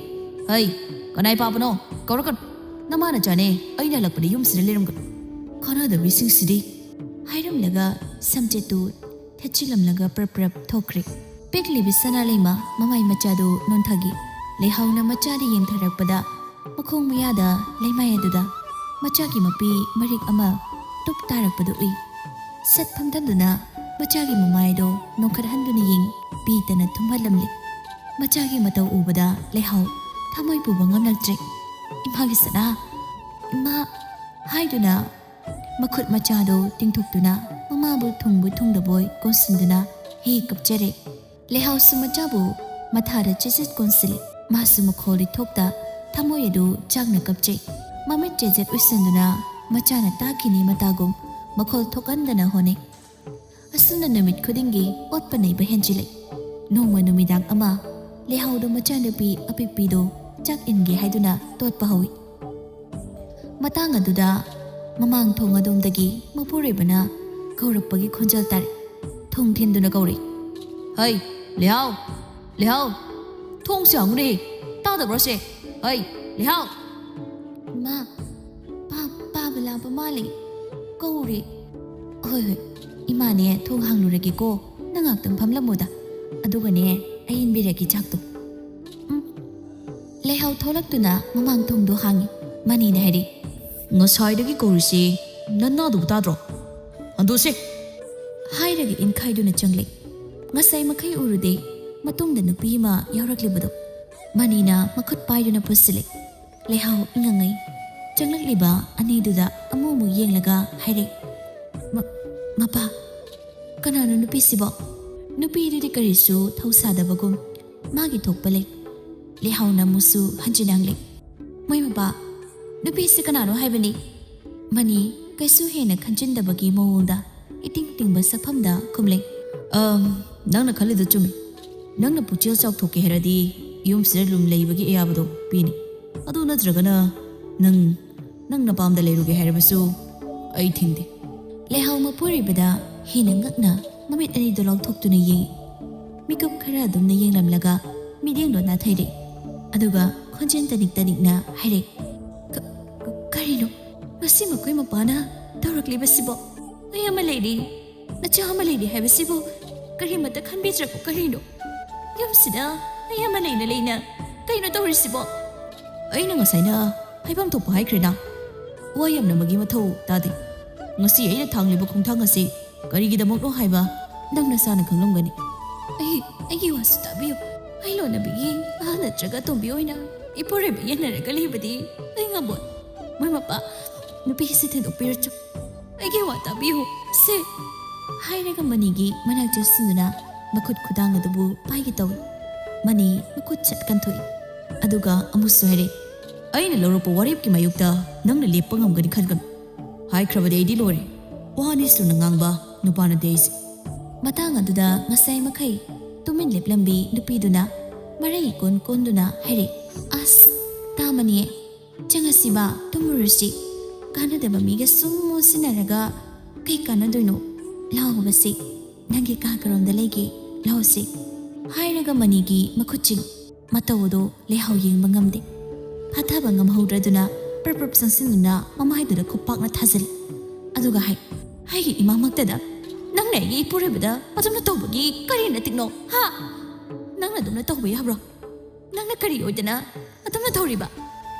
"ꯍꯩ, ꯀꯅꯥꯏ ꯄꯥꯕꯅꯣ? ꯀꯧꯔꯛꯀꯅꯨ꯫ ꯅꯃꯥ ꯅꯆꯥꯅꯦ, ꯑꯩꯅ ꯍꯜꯂꯛꯄꯗ ꯌꯨꯝꯁꯤꯗ ꯂꯩꯔꯝꯒꯅꯨ꯫ ꯀꯥꯟꯅꯗꯕꯤꯁꯤꯡꯁꯤꯗꯤ꯫" ꯍꯥꯏꯔꯝꯂꯒ ꯁꯝꯆꯦꯠꯇꯨ ꯊꯦꯠꯆꯤꯜꯂꯝꯂꯒ ꯄ꯭ꯔꯞ ꯄ꯭ꯔꯞ ꯊꯣꯛꯈ꯭ꯔꯦ꯫ ꯄꯤꯛꯂꯤꯕꯤ ꯁꯅꯥꯂꯩꯃ ꯃꯃꯥꯏ ꯃꯆꯥꯗꯨ ꯅꯣꯟꯊꯈꯤ꯫ ꯂꯩꯍꯥꯎꯅ ꯃꯆꯥꯗ ꯌꯦꯡꯊꯔꯛꯄꯗ ꯃꯈꯣꯡ ꯃꯌꯥꯗ ꯂꯩꯃꯥꯏ ꯑꯗꯨꯗ ꯃꯆꯥꯒꯤ ꯃꯄꯤ ꯃꯔꯤꯛ ꯑꯃ ꯇꯨꯞ ꯇꯥꯔꯛꯄꯗꯨ ꯎꯏ꯫ ꯁꯠ ꯐꯝꯊꯗꯨꯅ ꯃꯆꯥꯒꯤ ꯃꯃꯥꯏꯗꯣ ꯅꯣꯛꯈꯠꯍꯟꯗꯨꯅ ꯌꯦꯡꯉꯤ꯫ ꯄꯤꯇꯅ ꯊꯨꯝꯍꯜꯂꯝꯂꯦ꯫ ꯃꯆꯥꯒꯤ ꯃꯇꯧ ꯎꯕꯗ ꯂꯩꯍꯥꯎ ꯊꯃꯣꯏ ꯄꯨꯕ ꯉꯝꯂꯛꯇ꯭ꯔꯦ꯫ "ꯏꯃꯥꯒꯤ ꯁꯅꯥ, ꯏꯃꯥ!" ꯍꯥꯏꯗꯨꯅ ꯃꯈꯨꯠ ꯃꯆꯥꯗꯨ ꯇꯤꯡꯊꯣꯛꯇꯨꯅ ꯃꯃꯥꯕꯨ ꯊꯨꯡꯕꯣꯏ ꯊꯨꯡꯗꯕꯣꯏ ꯀꯣꯟꯁꯤꯟꯗꯨꯅ ꯍꯦꯛ ꯀꯞꯆꯔꯦ꯫ ꯂꯩꯍꯥꯎꯁꯨ ꯃꯆꯥꯕꯨ ꯃꯊꯥꯗ ꯆꯤꯆꯤꯠ ꯀꯣꯟꯁꯤꯜꯂꯤ꯫ ꯃꯥꯁꯨ ꯃꯈꯣꯜ ꯊꯣꯛꯇ ꯊꯃꯣꯏ ꯑꯗꯨ ꯆꯥꯛꯅ ꯀꯞꯆꯩ꯫ ꯃꯃꯤꯠ ꯆꯦꯖꯦꯠ ꯎꯏꯁꯟꯗꯨꯅ ꯃꯆꯥꯅ ꯇꯥꯈꯤꯅꯤ ꯃꯇꯥꯒꯨꯝ ꯃꯈꯣꯜ ꯊꯣꯛꯍꯟꯗꯅ ꯍꯣꯠꯅꯩ꯫ ꯑꯁꯨꯝꯅ ꯅꯨꯃꯤꯠ ꯈꯨꯗꯤꯡꯒꯤ ꯑꯣꯠꯄ ꯅꯩꯕ ꯍꯦꯟꯖꯤꯜꯂꯛꯏ꯫ ꯅꯣꯡꯃ ꯅꯨꯃꯤꯗꯥꯡ ꯑꯃ ꯂꯩꯍꯥꯎꯗꯣ ꯃꯆꯥꯅꯨꯄꯤ ꯑꯄꯤꯛꯄꯤꯗꯣ ꯆꯥꯛ ꯏꯟꯒꯦ ꯍꯥꯏꯗꯨꯅ ꯇꯣꯠꯄ ꯍꯧꯏ꯫ ꯃꯇꯥꯡ ꯑꯗꯨꯗ ꯃꯃꯥꯡ ꯊꯣꯡ ꯑꯗꯣꯝꯗꯒꯤ ꯃꯄꯨꯔꯣꯏꯕꯅ ꯀꯧꯔꯛꯄꯒꯤ ꯈꯣꯟꯖꯦꯜ ꯇꯥꯔꯛꯏ꯫ ꯊꯣꯡ ꯊꯤꯟꯗꯨꯅ ꯀꯧꯔꯛꯏ꯫ "ꯍꯩ, ꯂꯩꯍꯥꯎ! ꯂꯩꯍꯥꯎ! ꯊꯣꯡꯁꯦ ꯍꯥꯡꯉꯨꯅꯦ! ꯇꯥꯗꯕ꯭ꯔꯣ ꯁꯦ? ꯍꯩ, ꯂꯩꯍꯥꯎ!" "ꯏꯃꯥ, ꯄꯥ-, ꯄꯥꯕ ꯂꯥꯛꯄ ꯃꯥꯜꯂꯦ꯫ ꯀꯧꯔꯦ꯫" "ꯍꯣꯏ, ꯍꯣꯏ, ꯏꯃꯥꯅꯦ ꯊꯣꯡ ꯍꯥꯡꯂꯨꯔꯒꯦꯀꯣ꯫ ꯅꯪ ꯉꯥꯛꯇꯪ ꯐꯝꯂꯝꯃꯣꯗ꯫ ꯑꯗꯨꯒꯅꯦ, ꯑꯩ ꯏꯟꯕꯤꯔꯒꯦ ꯆꯥꯛꯇꯣ꯫" ꯎꯝ꯫ ꯂꯩꯍꯥꯎ ꯊꯣꯛꯂꯛꯇꯨꯅ ꯃꯃꯥꯡ ꯊꯣꯡꯗꯣ ꯍꯥꯡꯉꯤ꯫ ꯃꯅꯤꯅ ꯍꯥꯏꯔꯤ, "ꯉꯁꯥꯏꯗꯒꯤ ꯀꯧꯔꯤꯁꯤ ꯅꯅꯥꯗꯨꯕꯨ ꯇꯥꯗ꯭ꯔꯣ? ꯍꯟꯗꯣꯛꯁꯦ!" ꯍꯥꯏꯔꯒ ꯏꯟꯈꯥꯏꯗꯨꯅ ꯆꯪꯂꯛꯏ꯫ ꯉꯁꯥꯏ ꯃꯈꯩ ꯎꯔꯨꯗꯦ, ꯃꯇꯨꯡꯗ ꯅꯨꯄꯤ ꯑꯃ ꯌꯥꯎꯔꯛꯂꯤꯕꯗꯣ꯫ ꯃꯅꯤꯅ ꯃꯈꯨꯠ ꯄꯥꯏꯗꯨꯅ ꯄꯨꯁꯤꯜꯂꯛꯏ꯫ ꯂꯩꯍꯥꯎ ꯏꯉꯪꯉꯩ꯫ ꯆꯪꯂꯛꯂꯤꯕ ꯑꯅꯤꯗꯨꯗ ꯑꯃꯨꯛ ꯑꯃꯨꯛ ꯌꯦꯡꯂꯒ ꯍꯥꯏꯔꯛꯏ, "ꯃ-, ꯃꯄꯥ, ꯀꯅꯥꯅꯣ ꯅꯨꯄꯤꯁꯤꯕꯣ?" ꯅꯨꯄꯤꯗꯨꯗꯤ ꯀꯔꯤꯁꯨ ꯊꯧꯁꯥꯗꯕꯒꯨꯝ ꯃꯥꯒꯤ ꯊꯣꯛꯄ ꯂꯩ꯫ ꯂꯩꯍꯥꯎꯅ ꯑꯃꯨꯛꯁꯨ ꯍꯟꯖꯤꯟ ꯍꯪꯂꯦ, "ꯃꯣꯏ ꯃꯄꯥ, ꯅꯨꯄꯤꯁꯤ ꯀꯅꯥꯅꯣ ꯍꯥꯏꯕꯅꯤ?" ꯃꯅꯤ ꯀꯩꯁꯨ ꯍꯦꯟꯅ ꯈꯟꯖꯤꯟꯗꯕꯒꯤ ꯃꯑꯣꯡꯗ ꯏꯇꯤꯡ ꯇꯤꯡꯕ ꯁꯛꯐꯝꯗ ꯈꯨꯝꯂꯦ, "ꯑꯝ, ꯅꯪꯅ ꯈꯜꯂꯤꯗꯣ ꯆꯨꯝꯃꯤ꯫ ꯅꯪꯅ ꯄꯨꯛꯆꯦꯜ ꯆꯥꯎꯊꯣꯛꯀꯦ ꯍꯥꯏꯔꯗꯤ ꯌꯨꯝꯁꯤꯗ ꯑꯗꯨꯝ ꯂꯩꯕꯒꯤ ꯑꯌꯥꯕꯗꯣ ꯄꯤꯅꯤ꯫ ꯑꯗꯨ ꯅꯠꯇ꯭ꯔꯒꯅ ꯅꯪ, ꯅꯪ ꯅꯄꯥꯝꯗ ꯂꯩꯔꯨꯒꯦ ꯍꯥꯏꯔꯕꯁꯨ ꯑꯩ ꯊꯤꯡꯗꯦ꯫" ꯂꯩꯍꯥꯎ ꯃꯄꯨꯔꯣꯏꯕꯗ ꯍꯦꯟꯅ ꯉꯛꯅ ꯃꯃꯤꯠ ꯑꯅꯤꯗꯨ ꯂꯥꯎꯊꯣꯛꯇꯨꯅ ꯌꯦꯡꯏ꯫ ꯃꯤꯀꯨꯞ ꯈꯔ ꯑꯗꯨꯝꯅ ꯌꯦꯡꯂꯝꯂꯒ ꯃꯤꯠꯌꯦꯡꯗꯣ ꯅꯥꯊꯩꯔꯦ꯫ ꯑꯗꯨꯒ ꯈꯣꯟꯖꯦꯜ ꯇꯅꯤꯛ ꯇꯅꯤꯛꯅ ꯍꯥꯏꯔꯦ, "ꯀ-, ꯀ-, ꯀꯔꯤꯅꯣ? ꯉꯁꯤ ꯃꯈꯣꯏ ꯃꯄꯥꯅ ꯇꯧꯔꯛꯂꯤꯕꯁꯤꯕꯣ? ꯅꯣꯏ ꯑꯃ ꯂꯩꯔꯤ, ꯅꯆꯥ ꯑꯃ ꯂꯩꯔꯤ ꯍꯥꯏꯕꯁꯤꯕꯨ ꯀꯔꯤꯃꯠꯇ ꯈꯟꯕꯤꯗ꯭ꯔꯕꯣ ꯀꯔꯤꯅꯣ? ꯌꯨꯝꯁꯤꯗ ꯅꯣꯏ ꯑꯃ ꯂꯩꯅ ꯂꯩꯅ ꯀꯩꯅꯣ ꯇꯧꯔꯤꯁꯤꯕꯣ?" "ꯑꯩꯅ ꯉꯁꯥꯏꯅ ꯍꯥꯏꯐꯝ ꯊꯣꯛꯄ ꯍꯥꯏꯈ꯭ꯔꯦꯅ꯫ ꯋꯥ ꯌꯥꯝꯅꯃꯒꯤ ꯃꯊꯧ ꯇꯥꯗꯦ꯫ ꯉꯁꯤ ꯑꯩꯅ ꯊꯥꯡꯂꯤꯕ ꯈꯣꯡꯊꯥꯡ ꯑꯁꯤ ꯀꯔꯤꯒꯤꯗꯃꯛꯅꯣ ꯍꯥꯏꯕ ꯅꯪ ꯅꯁꯥꯅ ꯈꯪꯂꯝꯒꯅꯤ꯫" "ꯑꯩ, ꯑꯩꯒꯤ ꯋꯥꯁꯨ ꯇꯥꯕꯤꯌꯨ꯫ ꯑꯩ ꯂꯣꯟꯅꯕꯤꯒꯤ ꯑꯍꯜ ꯅꯠꯇ꯭ꯔꯒ ꯑꯇꯣꯝꯕꯤ ꯑꯣꯏꯅ ꯏꯄꯨꯔꯣꯏꯕ ꯌꯦꯟꯅꯔꯒ ꯂꯩꯕꯗꯤ ꯑꯩ ꯉꯝꯃꯣꯏ꯫ ꯃꯣꯏ ꯃꯄꯥ, ꯅꯨꯄꯤ ꯑꯁꯤ ꯊꯤꯟꯗꯣꯛꯄꯤꯔꯣ ꯆꯣ꯫ ꯑꯩꯒꯤ ꯋꯥ ꯇꯥꯕꯤꯌꯨ, ꯁꯦ꯫" ꯍꯥꯏꯔꯒ ꯃꯅꯤꯒꯤ ꯃꯅꯥꯛ ꯆꯪꯁꯤꯟꯗꯨꯅ ꯃꯈꯨꯠ ꯈꯨꯗꯥꯡ ꯑꯗꯨꯕꯨ ꯄꯥꯏꯒꯦ ꯇꯧꯏ꯫ ꯃꯅꯤ ꯃꯈꯨꯠ ꯁꯠ ꯀꯟꯊꯣꯛꯏ꯫ ꯑꯗꯨꯒ ꯑꯃꯨꯛꯁꯨ ꯍꯥꯏꯔꯦ, ꯑꯩꯅ ꯂꯧꯔꯛꯄ ꯋꯥꯔꯦꯞꯀꯤ ꯃꯥꯌꯣꯛꯇ ꯅꯪꯅ ꯂꯦꯞꯄ ꯉꯝꯒꯅꯤ ꯈꯟꯒꯅꯨ꯫ ꯍꯥꯏꯈ꯭ꯔꯕꯗꯤ ꯑꯩꯗꯤ ꯂꯣꯏꯔꯦ꯫ ꯋꯥꯅꯤ ꯁꯨꯅ ꯉꯥꯡꯕ ꯅꯨꯄꯥ ꯅꯠꯇꯦ ꯑꯩꯁꯦ꯫ ꯃꯇꯥꯡ ꯑꯗꯨꯗ ꯉꯁꯥꯏ ꯃꯈꯩ ꯇꯨꯃꯤꯟ ꯂꯦꯞꯂꯝꯕꯤ ꯅꯨꯄꯤꯗꯨꯅ ꯃꯔꯩ ꯀꯣꯟ ꯀꯣꯟꯗꯨꯅ ꯍꯥꯏꯔꯛꯏ, "ꯑꯁ, ꯇꯥꯃꯅꯤꯌꯦ, ꯆꯪꯉꯁꯤꯕ, ꯇꯨꯝꯃꯨꯔꯁꯤ꯫ ꯀꯥꯟꯅꯗꯕ ꯃꯤꯒ ꯁꯨꯝ ꯃꯣꯟꯁꯤꯟꯅꯔꯒ ꯀꯩ ꯀꯥꯟꯅꯗꯣꯏꯅꯣ? ꯂꯥꯎꯕꯁꯤ ꯅꯪꯒꯤ ꯀꯥ ꯀꯔꯣꯝꯗ ꯂꯩꯒꯦ? ꯂꯥꯎꯁꯤ꯫" ꯍꯥꯏꯔꯒ ꯃꯅꯤꯒꯤ ꯃꯈꯨꯠꯁꯤꯡ ꯃꯇꯧ ꯑꯗꯨ ꯂꯩꯍꯥꯎ ꯌꯦꯡꯕ ꯉꯝꯗꯦ꯫ ꯐꯥꯊꯕ ꯉꯝꯍꯧꯗ꯭ꯔꯗꯨꯅ ꯄ꯭ꯔꯞ ꯄ꯭ꯔꯞ ꯆꯪꯁꯤꯟꯗꯨꯅ ꯃꯃꯥꯏꯗꯨꯗ ꯈꯨꯄꯥꯛꯅ ꯊꯥꯖꯤꯜꯂꯤ꯫ ꯑꯗꯨꯒ ꯍꯥꯏ, "ꯑꯩꯒꯤ ꯏꯃꯥꯃꯛꯇꯗ ꯅꯪꯅ ꯑꯩꯒꯤ ꯏꯄꯨꯔꯣꯏꯕꯗ ꯑꯗꯨꯝꯅ ꯇꯧꯕꯒꯤ ꯀꯔꯤ ꯅꯇꯤꯛꯅꯣ? ꯍꯥ? ꯅꯪꯅ ꯑꯗꯨꯝꯅ ꯇꯧꯕ ꯌꯥꯕ꯭ꯔꯣ? ꯅꯪꯅ ꯀꯔꯤ ꯑꯣꯏꯗꯅ ꯑꯗꯨꯝꯅ ꯇꯧꯔꯤꯕ?"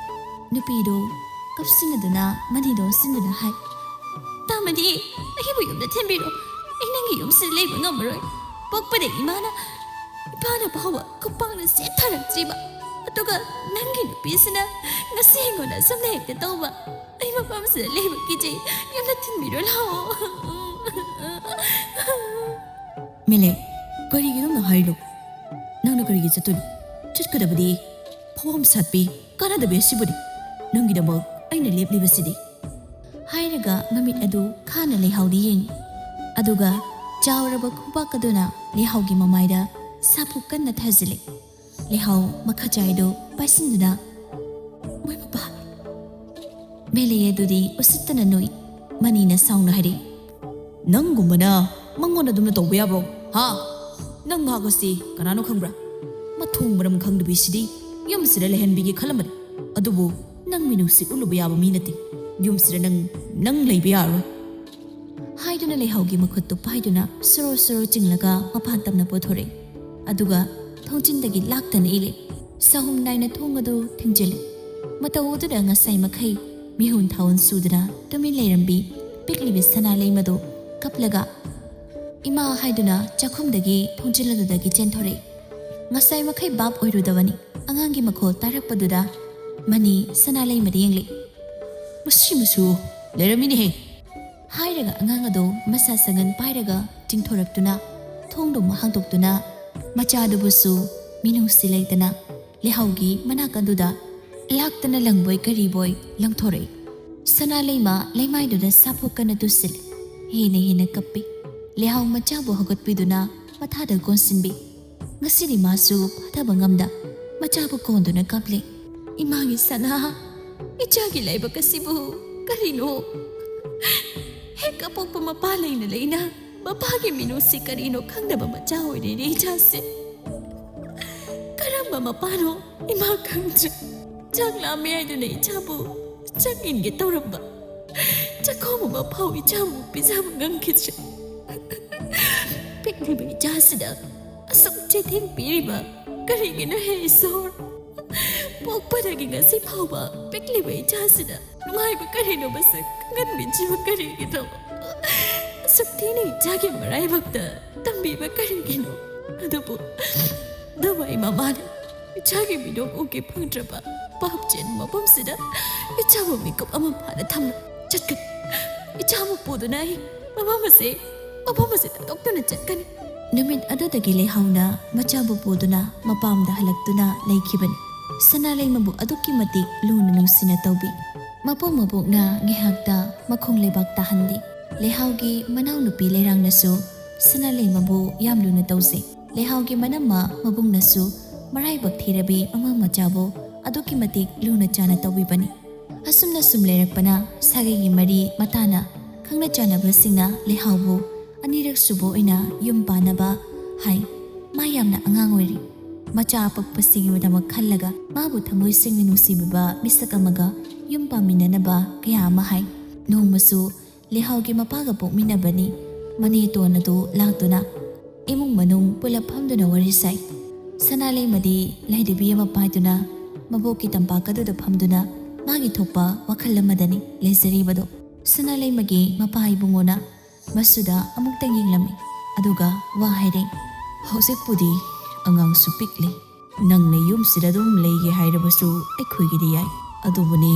ꯅꯨꯄꯤꯗꯨ ꯀꯞꯁꯤꯟꯅꯗꯨꯅ ꯃꯅꯤꯗꯣ ꯑꯣꯟꯁꯤꯟꯗꯨꯅ ꯍꯥꯏ, "ꯇꯥꯃꯅꯤ, ꯑꯩꯕꯨ ꯌꯨꯝꯗ ꯊꯤꯟꯕꯤꯔꯣ꯫ ꯑꯩ ꯅꯪꯒꯤ ꯌꯨꯝꯁꯤꯗ ꯂꯩꯕ ꯉꯝꯃꯔꯣꯏ꯫ ꯄꯣꯛꯄꯗ ꯏꯃꯥꯅ, ꯏꯄꯥꯅ ꯐꯥꯎꯕ ꯈꯨꯄꯥꯛꯅ ꯆꯦꯟꯊꯔꯛꯇ꯭ꯔꯤꯕ꯫ ꯑꯗꯨꯒ ꯅꯪꯒꯤ ꯅꯨꯄꯤꯁꯤꯅ ꯉꯁꯤ ꯑꯩꯉꯣꯟꯗ ꯑꯁꯨꯝꯅ ꯍꯦꯛꯇ ꯇꯧꯕ꯫ ꯑꯩ ꯃꯐꯝꯁꯤꯗ ꯂꯩꯕ ꯀꯤꯖꯩ꯫ ꯌꯨꯝꯗ ꯊꯤꯟꯕꯤꯔꯣ ꯂꯥꯛꯑꯣ꯫" "ꯃꯦꯂꯦ, ꯀꯔꯤꯒꯤꯅꯣ ꯅꯪ ꯍꯥꯏꯔꯤꯗꯣ? ꯅꯪꯅ ꯀꯔꯤꯒꯤ ꯆꯠꯇꯣꯏꯅꯣ? ꯆꯠꯀꯗꯕꯗꯤ ꯐꯋꯥꯝ ꯁꯥꯠꯄꯤ ꯀꯥꯟꯅꯗꯕꯤ ꯑꯁꯤꯕꯨꯅꯤ꯫ ꯅꯪꯒꯤꯗꯃꯛ ꯑꯩꯅ ꯂꯦꯞꯂꯤꯕꯁꯤꯗꯤ꯫" ꯍꯥꯏꯔꯒ ꯃꯃꯤꯠ ꯑꯗꯨ ꯈꯥꯅ ꯂꯩꯍꯥꯎꯗ ꯌꯦꯡꯉꯤ꯫ ꯑꯗꯨꯒ ꯆꯥꯎꯔꯕ ꯈꯨꯕꯥꯛ ꯑꯗꯨꯅ ꯂꯩꯍꯥꯎꯒꯤ ꯃꯃꯥꯏꯗ ꯁꯥꯐꯨ ꯀꯟꯅ ꯊꯥꯖꯤꯜꯂꯤ꯫ ꯂꯩꯍꯥꯎ ꯃꯈꯥ ꯆꯥꯏꯗꯨ ꯄꯥꯏꯁꯤꯟꯗꯨꯅ, "ꯃꯣꯏ ꯃꯄꯥ!" ꯃꯦꯂꯦ ꯑꯗꯨꯗꯤ ꯎꯁꯤꯠꯇꯅ ꯅꯣꯛꯏ꯫ ꯃꯅꯤꯅ ꯁꯥꯎꯅ ꯍꯥꯏꯔꯛꯏ, "ꯅꯪꯒꯨꯝꯕꯅ ꯃꯉꯣꯟꯗ ꯑꯗꯨꯝꯅ ꯇꯧꯕ ꯌꯥꯕ꯭ꯔꯣ? ꯍꯥ? ꯅꯪ ꯃꯍꯥꯛ ꯑꯁꯤ ꯀꯅꯥꯅꯣ ꯈꯪꯕ꯭ꯔꯥ? ꯃꯊꯣꯡ ꯃꯔꯝ ꯈꯪꯗꯕꯤꯁꯤꯗꯤ ꯌꯨꯝꯁꯤꯗ ꯂꯩꯍꯟꯕꯤꯒꯦ ꯈꯜꯂꯝꯕꯅꯤ꯫ ꯑꯗꯨꯕꯨ ꯅꯪ ꯃꯤꯅꯨꯡꯁꯤ ꯎꯠꯂꯨꯕ ꯌꯥꯕ ꯃꯤ ꯅꯠꯇꯦ꯫ ꯌꯨꯝꯁꯤꯗ ꯅꯪ, ꯅꯪ ꯂꯩꯕ ꯌꯥꯔꯔꯣꯏ꯫" ꯍꯥꯏꯗꯨꯅ ꯂꯩꯍꯥꯎꯒꯤ ꯃꯈꯨꯠꯇꯨ ꯄꯥꯏꯗꯨꯅ ꯁꯣꯔꯣ ꯁꯣꯔꯣ ꯆꯤꯡꯂꯒ ꯃꯄꯥꯟ ꯇꯝꯅ ꯄꯨꯊꯣꯔꯛꯏ꯫ ꯑꯗꯨꯒ ꯊꯣꯡꯖꯤꯟꯗꯒꯤ ꯂꯥꯛꯇꯅ ꯏꯜꯂꯤ꯫ ꯆꯍꯨꯝ ꯅꯥꯏꯅ ꯊꯣꯡ ꯑꯗꯨ ꯊꯤꯡꯖꯤꯜꯂꯤ꯫ ꯃꯇꯧ ꯑꯗꯨꯗ ꯉꯁꯥꯏ ꯃꯈꯩ ꯃꯤꯍꯨꯟ ꯊꯥꯍꯨꯟ ꯁꯨꯗꯅ ꯇꯨꯃꯤꯟ ꯂꯩꯔꯝꯕꯤ ꯄꯤꯛꯂꯤꯕꯤ ꯁꯅꯥꯂꯩꯃꯗꯨ ꯀꯞꯂꯒ "ꯏꯃꯥ" ꯍꯥꯏꯗꯨꯅ ꯆꯥꯛꯈꯨꯝꯗꯒꯤ ꯊꯣꯡꯖꯤꯜ ꯑꯗꯨꯗꯒꯤ ꯆꯦꯟꯊꯣꯔꯛꯏ꯫ ꯉꯁꯥꯏ ꯃꯈꯩ ꯚꯥꯞ ꯑꯣꯏꯔꯨꯗꯕꯅꯤ꯫ ꯑꯉꯥꯡꯒꯤ ꯃꯈꯣꯜ ꯇꯥꯔꯛꯄꯗꯨꯗ ꯃꯅꯤ ꯁꯅꯥꯂꯩꯃꯗ ꯌꯦꯡꯂꯤ꯫ "ꯃꯁꯤ ꯃꯁꯨ ꯂꯩꯔꯝꯃꯤꯅꯦꯍꯦ!" ꯍꯥꯏꯔꯒ ꯑꯉꯥꯡ ꯑꯗꯨ ꯃꯁꯥ ꯁꯪꯒꯟ ꯄꯥꯏꯔꯒ ꯆꯤꯡꯊꯣꯔꯛꯇꯨꯅ ꯊꯣꯡꯗꯨ ꯑꯃꯨꯛ ꯍꯥꯡꯗꯣꯛꯇꯨꯅ ꯃꯆꯥꯗꯨꯕꯨꯁꯨ ꯃꯤꯅꯨꯡꯁꯤ ꯂꯩꯇꯅ ꯂꯩꯍꯥꯎꯒꯤ ꯃꯅꯥꯛ ꯑꯗꯨꯗ ꯂꯥꯛꯇꯅ ꯂꯪꯕꯣꯏ ꯀꯔꯤꯕꯣꯏ ꯂꯪꯊꯣꯔꯛꯏ꯫ ꯁꯅꯥ ꯂꯩꯃ ꯂꯩꯃꯥꯏꯗꯨꯗ ꯁꯥꯐꯨ ꯀꯟꯅ ꯇꯨꯁꯤꯜꯂꯤ꯫ ꯍꯦꯟꯅ ꯍꯦꯟꯅ ꯀꯞꯄꯤ꯫ ꯂꯩꯍꯥꯎ ꯃꯆꯥꯕꯨ ꯍꯧꯒꯠꯄꯤꯗꯨꯅ ꯃꯊꯥꯗ ꯀꯣꯟꯁꯤꯟꯕꯤ꯫ ꯉꯁꯤꯗꯤ ꯃꯥꯁꯨ ꯐꯥꯊꯕ ꯉꯝꯗ ꯃꯆꯥꯕꯨ ꯀꯣꯟꯗꯨꯅ ꯀꯞꯂꯤ꯫ "ꯏꯃꯥꯒꯤ ꯁꯅꯥ, ꯏꯆꯥꯒꯤ ꯂꯥꯏꯕꯛ ꯑꯁꯤꯕꯨ ꯀꯔꯤꯅꯣ? ꯍꯦꯛ ꯑꯄꯣꯛꯄ ꯃꯄꯥ ꯂꯩꯅ ꯂꯩꯅ ꯃꯄꯥꯒꯤ ꯃꯤꯅꯨꯡꯁꯤ ꯀꯔꯤꯅꯣ ꯈꯪꯗꯕ ꯃꯆꯥ ꯑꯣꯏꯔꯦꯅꯦ ꯏꯆꯥꯁꯦ꯫ ꯀꯔꯝꯕ ꯃꯄꯥꯅꯣ ꯏꯃꯥ ꯈꯪꯗ꯭ꯔꯦ꯫ ꯆꯥꯛ ꯂꯥꯝꯃꯦ ꯍꯥꯏꯗꯨꯅ ꯏꯆꯥꯕꯨ ꯆꯥꯛ ꯏꯟꯒꯦ ꯇꯧꯔꯝꯕ꯫ ꯆꯥꯛꯈꯣꯝ ꯑꯃ ꯐꯥꯎ ꯏꯆꯥꯕꯨ ꯄꯤꯖꯕ ꯉꯝꯈꯤꯗ꯭ꯔꯦ꯫ ꯄꯤꯛꯂꯤꯕ ꯏꯆꯥꯁꯤꯗ ꯑꯁꯨꯛ ꯆꯩꯊꯦꯡ ꯄꯤꯔꯤꯕ ꯀꯔꯤꯒꯤꯅꯣ ꯍꯦ ꯏꯁꯣꯔ? ꯄꯣꯛꯄꯗꯒꯤ ꯉꯁꯤ ꯐꯥꯎꯕ ꯄꯤꯛꯂꯤꯕ ꯏꯆꯥꯁꯤꯗ ꯅꯨꯡꯉꯥꯏꯕ ꯀꯔꯤꯅꯣ ꯃꯁꯛ ꯈꯪꯍꯟꯕꯤꯗ꯭ꯔꯤꯕ ꯀꯔꯤꯒꯤꯅꯣ? ꯑꯁꯨꯛ ꯊꯤꯅ ꯏꯆꯥꯒꯤ ꯃꯔꯥꯏꯕꯛꯇ ꯇꯝꯕꯤꯕ ꯀꯔꯤꯒꯤꯅꯣ? ꯑꯗꯨꯕꯨ ꯅꯃꯥꯏ ꯃꯃꯥꯅ ꯏꯆꯥꯒꯤ ꯃꯤꯅꯣꯛ ꯎꯒꯦ ꯐꯪꯗ꯭ꯔꯕ ꯄꯥꯞ ꯆꯦꯟꯕ ꯃꯐꯝꯁꯤꯗ ꯏꯆꯥꯕꯨ ꯃꯤꯀꯨꯞ ꯑꯃ ꯐꯥꯅ ꯊꯝꯂꯨ꯫ ꯆꯠꯀꯅꯤ꯫ ꯏꯆꯥꯕꯨ ꯄꯨꯗꯨꯅ ꯑꯩ ꯃꯐꯝ ꯑꯁꯦ, ꯃꯐꯝ ꯑꯁꯦ ꯊꯥꯗꯣꯛꯇꯨꯅ ꯆꯠꯀꯅꯤ꯫ ꯅꯨꯃꯤꯠ ꯑꯗꯨꯗꯒꯤ ꯂꯩꯍꯥꯎꯅ ꯃꯆꯥꯕꯨ ꯄꯨꯗꯨꯅ ꯃꯄꯥꯝꯗ ꯍꯜꯂꯛꯇꯨꯅ ꯂꯩꯈꯤꯕꯅꯤ꯫ ꯁꯅꯥ ꯂꯩꯃꯕꯨ ꯑꯗꯨꯛꯀꯤ ꯃꯇꯤꯛ ꯂꯨꯅ ꯅꯨꯡꯁꯤꯅ ꯇꯧꯕꯤ꯫ ꯃꯄꯣꯛ ꯃꯕꯣꯛꯅ ꯉꯥꯏꯍꯥꯛꯇ ꯃꯈꯣꯡ ꯂꯩꯕꯥꯛ ꯇꯥꯍꯟꯕꯤ꯫ ꯂꯩꯍꯥꯎꯒꯤ ꯃꯅꯥꯎꯅꯨꯄꯤ ꯂꯩꯔꯥꯡꯅꯁꯨ ꯁꯅꯥ ꯂꯩꯃꯕꯨ ꯌꯥꯝ ꯂꯨꯅ ꯇꯧꯖꯩ꯫ ꯂꯩꯍꯥꯎꯒꯤ ꯃꯅꯝꯃ ꯃꯕꯨꯡꯅꯁꯨ ꯃꯔꯥꯏꯕꯛ ꯊꯤꯔꯕꯤ ꯃꯃꯥ ꯃꯆꯥꯕꯨ ꯑꯗꯨꯛꯀꯤ ꯃꯇꯤꯛ ꯂꯨꯅ ꯆꯥꯅ ꯇꯧꯕꯤꯕꯅꯤ꯫ ꯑꯁꯨꯝꯅ ꯁꯨꯝ ꯂꯩꯔꯛꯄꯅ ꯁꯥꯒꯩꯒꯤ ꯃꯔꯤ ꯃꯇꯥꯅ ꯈꯪꯅ ꯆꯥꯟꯅꯕꯁꯤꯡꯅ ꯂꯩꯍꯥꯎꯕꯨ ꯑꯅꯤꯔꯛ ꯁꯨꯕ ꯑꯣꯏꯅ ꯌꯨꯝ ꯄꯥꯟꯅꯕ ꯍꯥꯏ꯫ ꯃꯥ ꯌꯥꯝꯅ ꯑꯉꯥꯡ ꯑꯣꯏꯔꯤ꯫ ꯃꯆꯥ ꯑꯄꯣꯛꯄꯁꯤꯡꯒꯤꯗꯃꯛ ꯈꯜꯂꯒ ꯃꯥꯕꯨ ꯊꯃꯣꯏ ꯁꯦꯡꯅ ꯅꯨꯡꯁꯤꯕꯤꯕ ꯃꯤꯁꯛ ꯑꯃꯒ ꯌꯨꯝ ꯄꯥꯟꯃꯤꯟꯅꯅꯕ ꯀꯌꯥ ꯑꯃ ꯍꯥꯏ꯫ ꯅꯣꯡꯃꯁꯨ ꯂꯩꯍꯥꯎꯒꯤ ꯃꯄꯥꯒ ꯄꯣꯛꯃꯤꯟꯅꯕꯅꯤ꯫ ꯃꯅꯦꯇꯣꯟ ꯑꯗꯨ ꯂꯥꯛꯇꯨꯅ ꯏꯃꯨꯡ ꯃꯅꯨꯡ ꯄꯨꯂꯞ ꯐꯝꯗꯨꯅ ꯋꯥꯔꯤ ꯁꯥꯏ꯫ ꯁꯅꯥ ꯂꯩꯃꯗꯤ ꯂꯥꯏꯙꯤꯕꯤ ꯑꯃ ꯄꯥꯏꯗꯨꯅ ꯃꯕꯣꯛꯀꯤ ꯇꯝꯄꯥꯛ ꯑꯗꯨꯗ ꯐꯝꯗꯨꯅ ꯃꯥꯒꯤ ꯊꯣꯛꯄ ꯋꯥꯈꯜ ꯑꯃꯗꯅꯤ ꯂꯩꯖꯔꯤꯕꯗꯣ꯫ ꯁꯅꯥ ꯂꯩꯃꯒꯤ ꯃꯄꯥ ꯏꯕꯨꯡꯉꯣꯅ ꯃꯁꯨꯗ ꯑꯃꯨꯛꯇꯪ ꯌꯦꯡꯂꯝꯃꯤ꯫ ꯑꯗꯨꯒ ꯋꯥ ꯍꯥꯏꯔꯦ꯫ "ꯍꯧꯖꯤꯛꯄꯨꯗꯤ ꯑꯉꯥꯡꯁꯨ ꯄꯤꯛꯂꯤ꯫ ꯅꯪꯅ ꯌꯨꯝꯁꯤꯗ ꯑꯗꯨꯝ ꯂꯩꯒꯦ ꯍꯥꯏꯔꯕꯁꯨ ꯑꯩꯈꯣꯏꯒꯤꯗꯤ ꯌꯥꯏ꯫ ꯑꯗꯨꯕꯨꯅꯦ,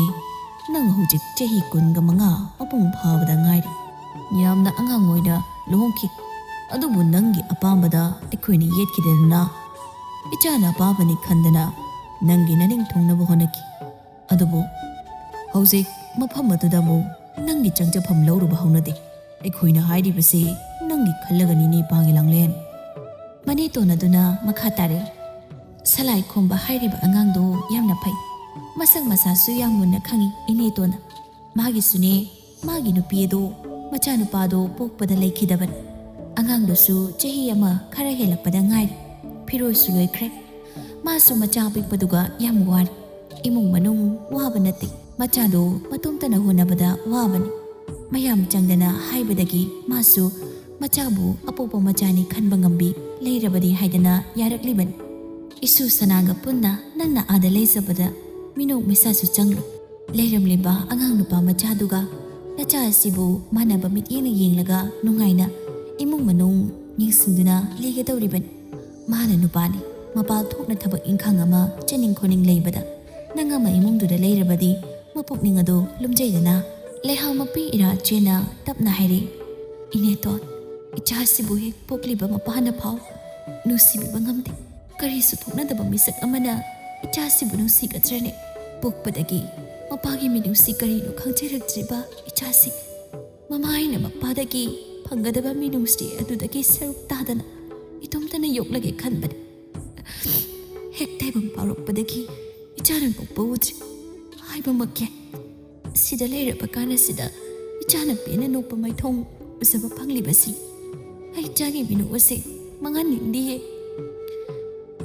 ꯅꯪ ꯍꯧꯖꯤꯛ ꯆꯍꯤ ꯀꯨꯟꯒ ꯃꯉꯥ ꯃꯄꯨꯡ ꯐꯥꯕꯗ ꯉꯥꯏꯔꯤ꯫ ꯌꯥꯝꯅ ꯑꯉꯥꯡ ꯑꯣꯏꯅ ꯂꯨꯍꯣꯡꯈꯤ꯫ ꯑꯗꯨꯕꯨ ꯅꯪꯒꯤ ꯑꯄꯥꯝꯕꯗ ꯑꯩꯈꯣꯏꯅ ꯌꯦꯠꯈꯤꯗꯗꯅ ꯏꯆꯥꯅ ꯑꯄꯥꯝꯕꯅꯤ ꯈꯟꯗꯅ ꯅꯪꯒꯤ ꯅꯅꯤꯡ ꯊꯨꯡꯅꯕ ꯍꯣꯠꯅꯈꯤ꯫ ꯑꯗꯨꯕꯨ ꯍꯧꯖꯤꯛ ꯃꯐꯝ ꯑꯗꯨꯗ ꯑꯃꯨꯛ ꯅꯪꯒꯤ ꯆꯪꯖꯐꯝ ꯂꯧꯔꯨꯕ ꯍꯧꯅꯗꯦ꯫ ꯑꯩꯈꯣꯏꯅ ꯍꯥꯏꯔꯤꯕꯁꯤ ꯅꯪꯒꯤ ꯈꯜꯂꯒꯅꯤꯅꯦ, ꯄꯥꯒꯤ ꯂꯥꯡꯂꯦꯟ꯫ ꯃꯅꯦꯇꯣꯟ ꯑꯗꯨꯅ ꯃꯈꯥ ꯇꯥꯔꯛꯏ, "ꯁꯂꯥꯏ ꯈꯣꯝꯕ ꯍꯥꯏꯔꯤꯕ ꯑꯉꯥꯡꯗꯣ ꯌꯥꯝꯅ ꯐꯩ꯫ ꯃꯁꯛ ꯃꯁꯥꯁꯨ ꯌꯥꯝ ꯃꯨꯟꯅ ꯈꯪꯏ, ꯏꯅꯦꯇꯣꯟ꯫ ꯃꯥꯒꯤꯁꯨꯅꯦ, ꯃꯥꯒꯤ ꯅꯨꯄꯤ ꯑꯗꯣ, ꯃꯆꯥꯅꯨꯄꯥꯗꯣ ꯄꯣꯛꯄꯗ ꯂꯩꯈꯤꯗꯕꯅꯤ꯫ ꯑꯉꯥꯡꯗꯨꯁꯨ ꯆꯍꯤ ꯑꯃ ꯈꯔ ꯍꯦꯜꯂꯛꯄꯗ ꯉꯥꯏꯔꯤ꯫ ꯐꯤꯔꯣꯜꯁꯨ ꯂꯣꯏꯈ꯭ꯔꯦ꯫ ꯃꯥꯁꯨ ꯃꯆꯥ ꯑꯄꯤꯛꯄꯗꯨꯒ ꯌꯥꯝ ꯋꯥꯔꯤ꯫ ꯏꯃꯨꯡ ꯃꯅꯨꯡ ꯋꯥꯕ ꯅꯠꯇꯦ, ꯃꯆꯥꯗꯣ ꯃꯇꯣꯝꯇꯅ ꯍꯣꯠꯅꯕꯗ ꯋꯥꯕꯅꯤ꯫ ꯃꯌꯥꯝ ꯆꯪꯗꯅ ꯍꯥꯏꯕꯗꯒꯤ ꯃꯥꯁꯨ ꯃꯆꯥꯕꯨ ꯑꯄꯣꯛꯄ ꯃꯆꯥꯅꯤ ꯈꯟꯕ ꯉꯝꯕꯤ ꯂꯩꯔꯕꯗꯤ ꯍꯥꯏꯗꯅ ꯌꯥꯔꯛꯂꯤꯕꯅꯤ꯫ ꯏꯁꯨ ꯁꯅꯥꯒ ꯄꯨꯟꯅ ꯅꯪꯅ ꯑꯥꯗ ꯂꯩꯖꯕꯗ ꯃꯤꯅꯣꯛ ꯃꯩꯁꯥꯁꯨ ꯆꯪꯂꯣꯏ꯫ ꯂꯩꯔꯝꯂꯤꯕ ꯑꯉꯥꯡ ꯅꯨꯄꯥ ꯃꯆꯥꯗꯨꯒ ꯅꯆꯥ ꯑꯁꯤꯕꯨ ꯃꯥꯟꯅꯕ ꯃꯤꯠꯌꯦꯡꯅ ꯌꯦꯡꯂꯒ ꯅꯨꯡꯉꯥꯏꯅ ꯏꯃꯨꯡ ꯃꯅꯨꯡ ꯌꯦꯡꯁꯤꯟꯗꯨꯅ ꯂꯩꯒꯗꯧꯔꯤꯕꯅꯤ꯫ ꯃꯥꯅ ꯅꯨꯄꯥꯅꯤ, ꯃꯄꯥꯜ ꯊꯣꯛꯅ ꯊꯕꯛ ꯏꯪꯈꯥꯡ ꯑꯃ ꯆꯠꯅꯤꯡ ꯈꯣꯠꯅꯤꯡ ꯂꯩꯕꯗ ꯅꯪ ꯑꯃ ꯏꯃꯨꯡꯗꯨꯗ ꯂꯩꯔꯕꯗꯤ ꯃꯄꯨꯛꯅꯤꯡ ꯑꯗꯨ ꯂꯨꯝꯖꯩꯗꯅ?" ꯂꯩꯍꯥꯎ ꯃꯄꯤ ꯏꯔꯥ ꯆꯦꯅ ꯇꯞꯅ ꯍꯥꯏꯔꯤ, "ꯏꯅꯦꯇꯣꯟ, ꯏꯆꯥꯁꯤꯕꯨ ꯍꯦꯛ ꯄꯣꯛꯂꯤꯕ ꯃꯄꯥꯅ ꯐꯥꯎ ꯅꯨꯡꯁꯤꯕꯤꯕ ꯉꯝꯗꯦ꯫ ꯀꯔꯤꯁꯨ ꯊꯣꯛꯅꯗꯕ ꯃꯤꯁꯛ ꯑꯃꯅ ꯏꯆꯥꯁꯤꯕꯨ ꯅꯨꯡꯁꯤꯒꯗ꯭ꯔꯅꯦ? ꯄꯣꯛꯄꯗꯒꯤ ꯃꯄꯥꯒꯤ ꯃꯤꯅꯨꯡꯁꯤ ꯀꯔꯤꯅꯣ ꯈꯪꯖꯔꯛꯇ꯭ꯔꯤꯕ ꯏꯆꯥꯁꯤ ꯃꯃꯥ ꯑꯩꯅ ꯃꯄꯥꯗꯒꯤ ꯐꯪꯒꯗꯕ ꯃꯤꯅꯨꯡꯁꯤ ꯑꯗꯨꯗꯒꯤ ꯁꯔꯨꯛ ꯇꯥꯗꯅ ꯏꯇꯣꯝꯇꯅ ꯌꯣꯛꯂꯒꯦ ꯈꯟꯕꯅꯤ꯫ ꯍꯦꯛ ꯇꯥꯏꯕꯪ ꯄꯥꯎꯔꯛꯄꯗꯒꯤ ꯏꯆꯥꯅ ꯅꯣꯛꯄ ꯎꯗ꯭ꯔꯤ꯫ ꯍꯥꯏꯕꯃꯛ ꯌꯥꯏ, ꯁꯤꯗ ꯂꯩꯔꯕ ꯀꯥꯟꯅꯁꯤꯗ ꯏꯆꯥꯅ ꯄꯦꯟꯅ ꯅꯣꯛꯄ ꯃꯥꯏꯊꯣꯡ ꯎꯖꯕ ꯐꯪꯂꯤꯕꯁꯤ꯫ ꯑꯩ ꯏꯆꯥꯒꯤ ꯃꯤꯅꯣꯛ ꯑꯁꯦ ꯃꯥꯡꯍꯟꯅꯤꯡꯗꯤꯌꯦ꯫"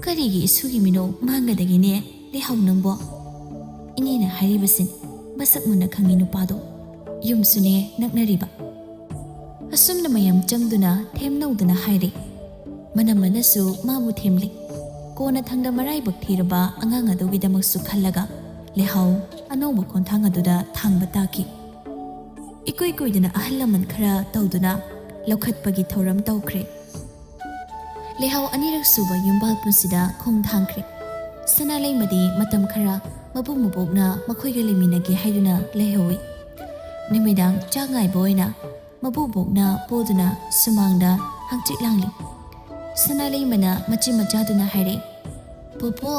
"ꯀꯔꯤꯒꯤ ꯏꯁꯨꯒꯤ ꯃꯤꯅꯣꯛ ꯃꯥꯡꯒꯗꯒꯦꯅꯦ, ꯂꯩꯍꯥꯎ ꯅꯪꯕꯣ?" ꯏꯅꯦꯅ ꯍꯥꯏꯔꯤꯕꯁꯤꯅꯤ꯫ ꯃꯁꯛ ꯃꯨꯟꯅ ꯈꯪꯉꯤ ꯅꯨꯄꯥꯗꯣ꯫ ꯌꯨꯝꯁꯨꯅꯦ ꯅꯛꯅꯔꯤꯕ꯫ ꯑꯁꯨꯝꯅ ꯃꯌꯥꯝ ꯆꯪꯗꯨꯅ ꯊꯦꯝꯅꯧꯗꯨꯅ ꯍꯥꯏꯔꯦ꯫ ꯃꯅꯝꯃꯅꯁꯨ ꯃꯥꯕꯨ ꯊꯦꯝꯂꯤ꯫ ꯀꯣꯟꯅ ꯊꯪꯗ ꯃꯔꯥꯏꯕꯛ ꯊꯤꯔꯕ ꯑꯉꯥꯡ ꯑꯗꯨꯒꯤꯗꯃꯛꯁꯨ ꯈꯜꯂꯒ ꯂꯩꯍꯥꯎ ꯑꯅꯧꯕ ꯈꯣꯡꯊꯥꯡ ꯑꯗꯨꯗ ꯊꯥꯡꯕ ꯇꯥꯈꯤ꯫ ꯏꯀꯨꯏ ꯀꯨꯏꯗꯅ ꯑꯍꯜ ꯂꯃꯟ ꯈꯔ ꯇꯧꯗꯨꯅ ꯂꯧꯈꯠꯄꯒꯤ ꯊꯧꯔꯝ ꯇꯧꯈ꯭ꯔꯦ꯫ ꯂꯩꯍꯥꯎ ꯑꯅꯤꯔꯛ ꯁꯨꯕ ꯌꯨꯝꯕꯥꯜ ꯄꯨꯟꯁꯤꯗ ꯈꯣꯡ ꯊꯥꯡꯈ꯭ꯔꯦ꯫ ꯁꯅꯥꯂꯩꯃꯗꯤ ꯃꯇꯝ ꯈꯔ ꯃꯄꯨ ꯃꯕꯣꯛꯅ ꯃꯈꯣꯏꯒ ꯂꯩꯃꯤꯟꯅꯒꯦ ꯍꯥꯏꯗꯨꯅ ꯂꯩꯍꯧꯏ꯫ ꯅꯨꯃꯤꯗꯥꯡ ꯆꯥꯛ ꯉꯥꯏꯕ ꯑꯣꯏꯅ ꯃꯄꯨꯕꯣꯛꯅ ꯄꯣꯗꯨꯅ ꯁꯨꯃꯥꯡꯗ ꯍꯪꯆꯤꯠ ꯂꯥꯡꯂꯤ꯫ ꯁꯅꯥꯂꯩꯃꯅ ꯃꯆꯤꯟ ꯃꯆꯥꯗꯨꯅ ꯍꯥꯏꯔꯦ, "ꯄꯣꯄꯣ,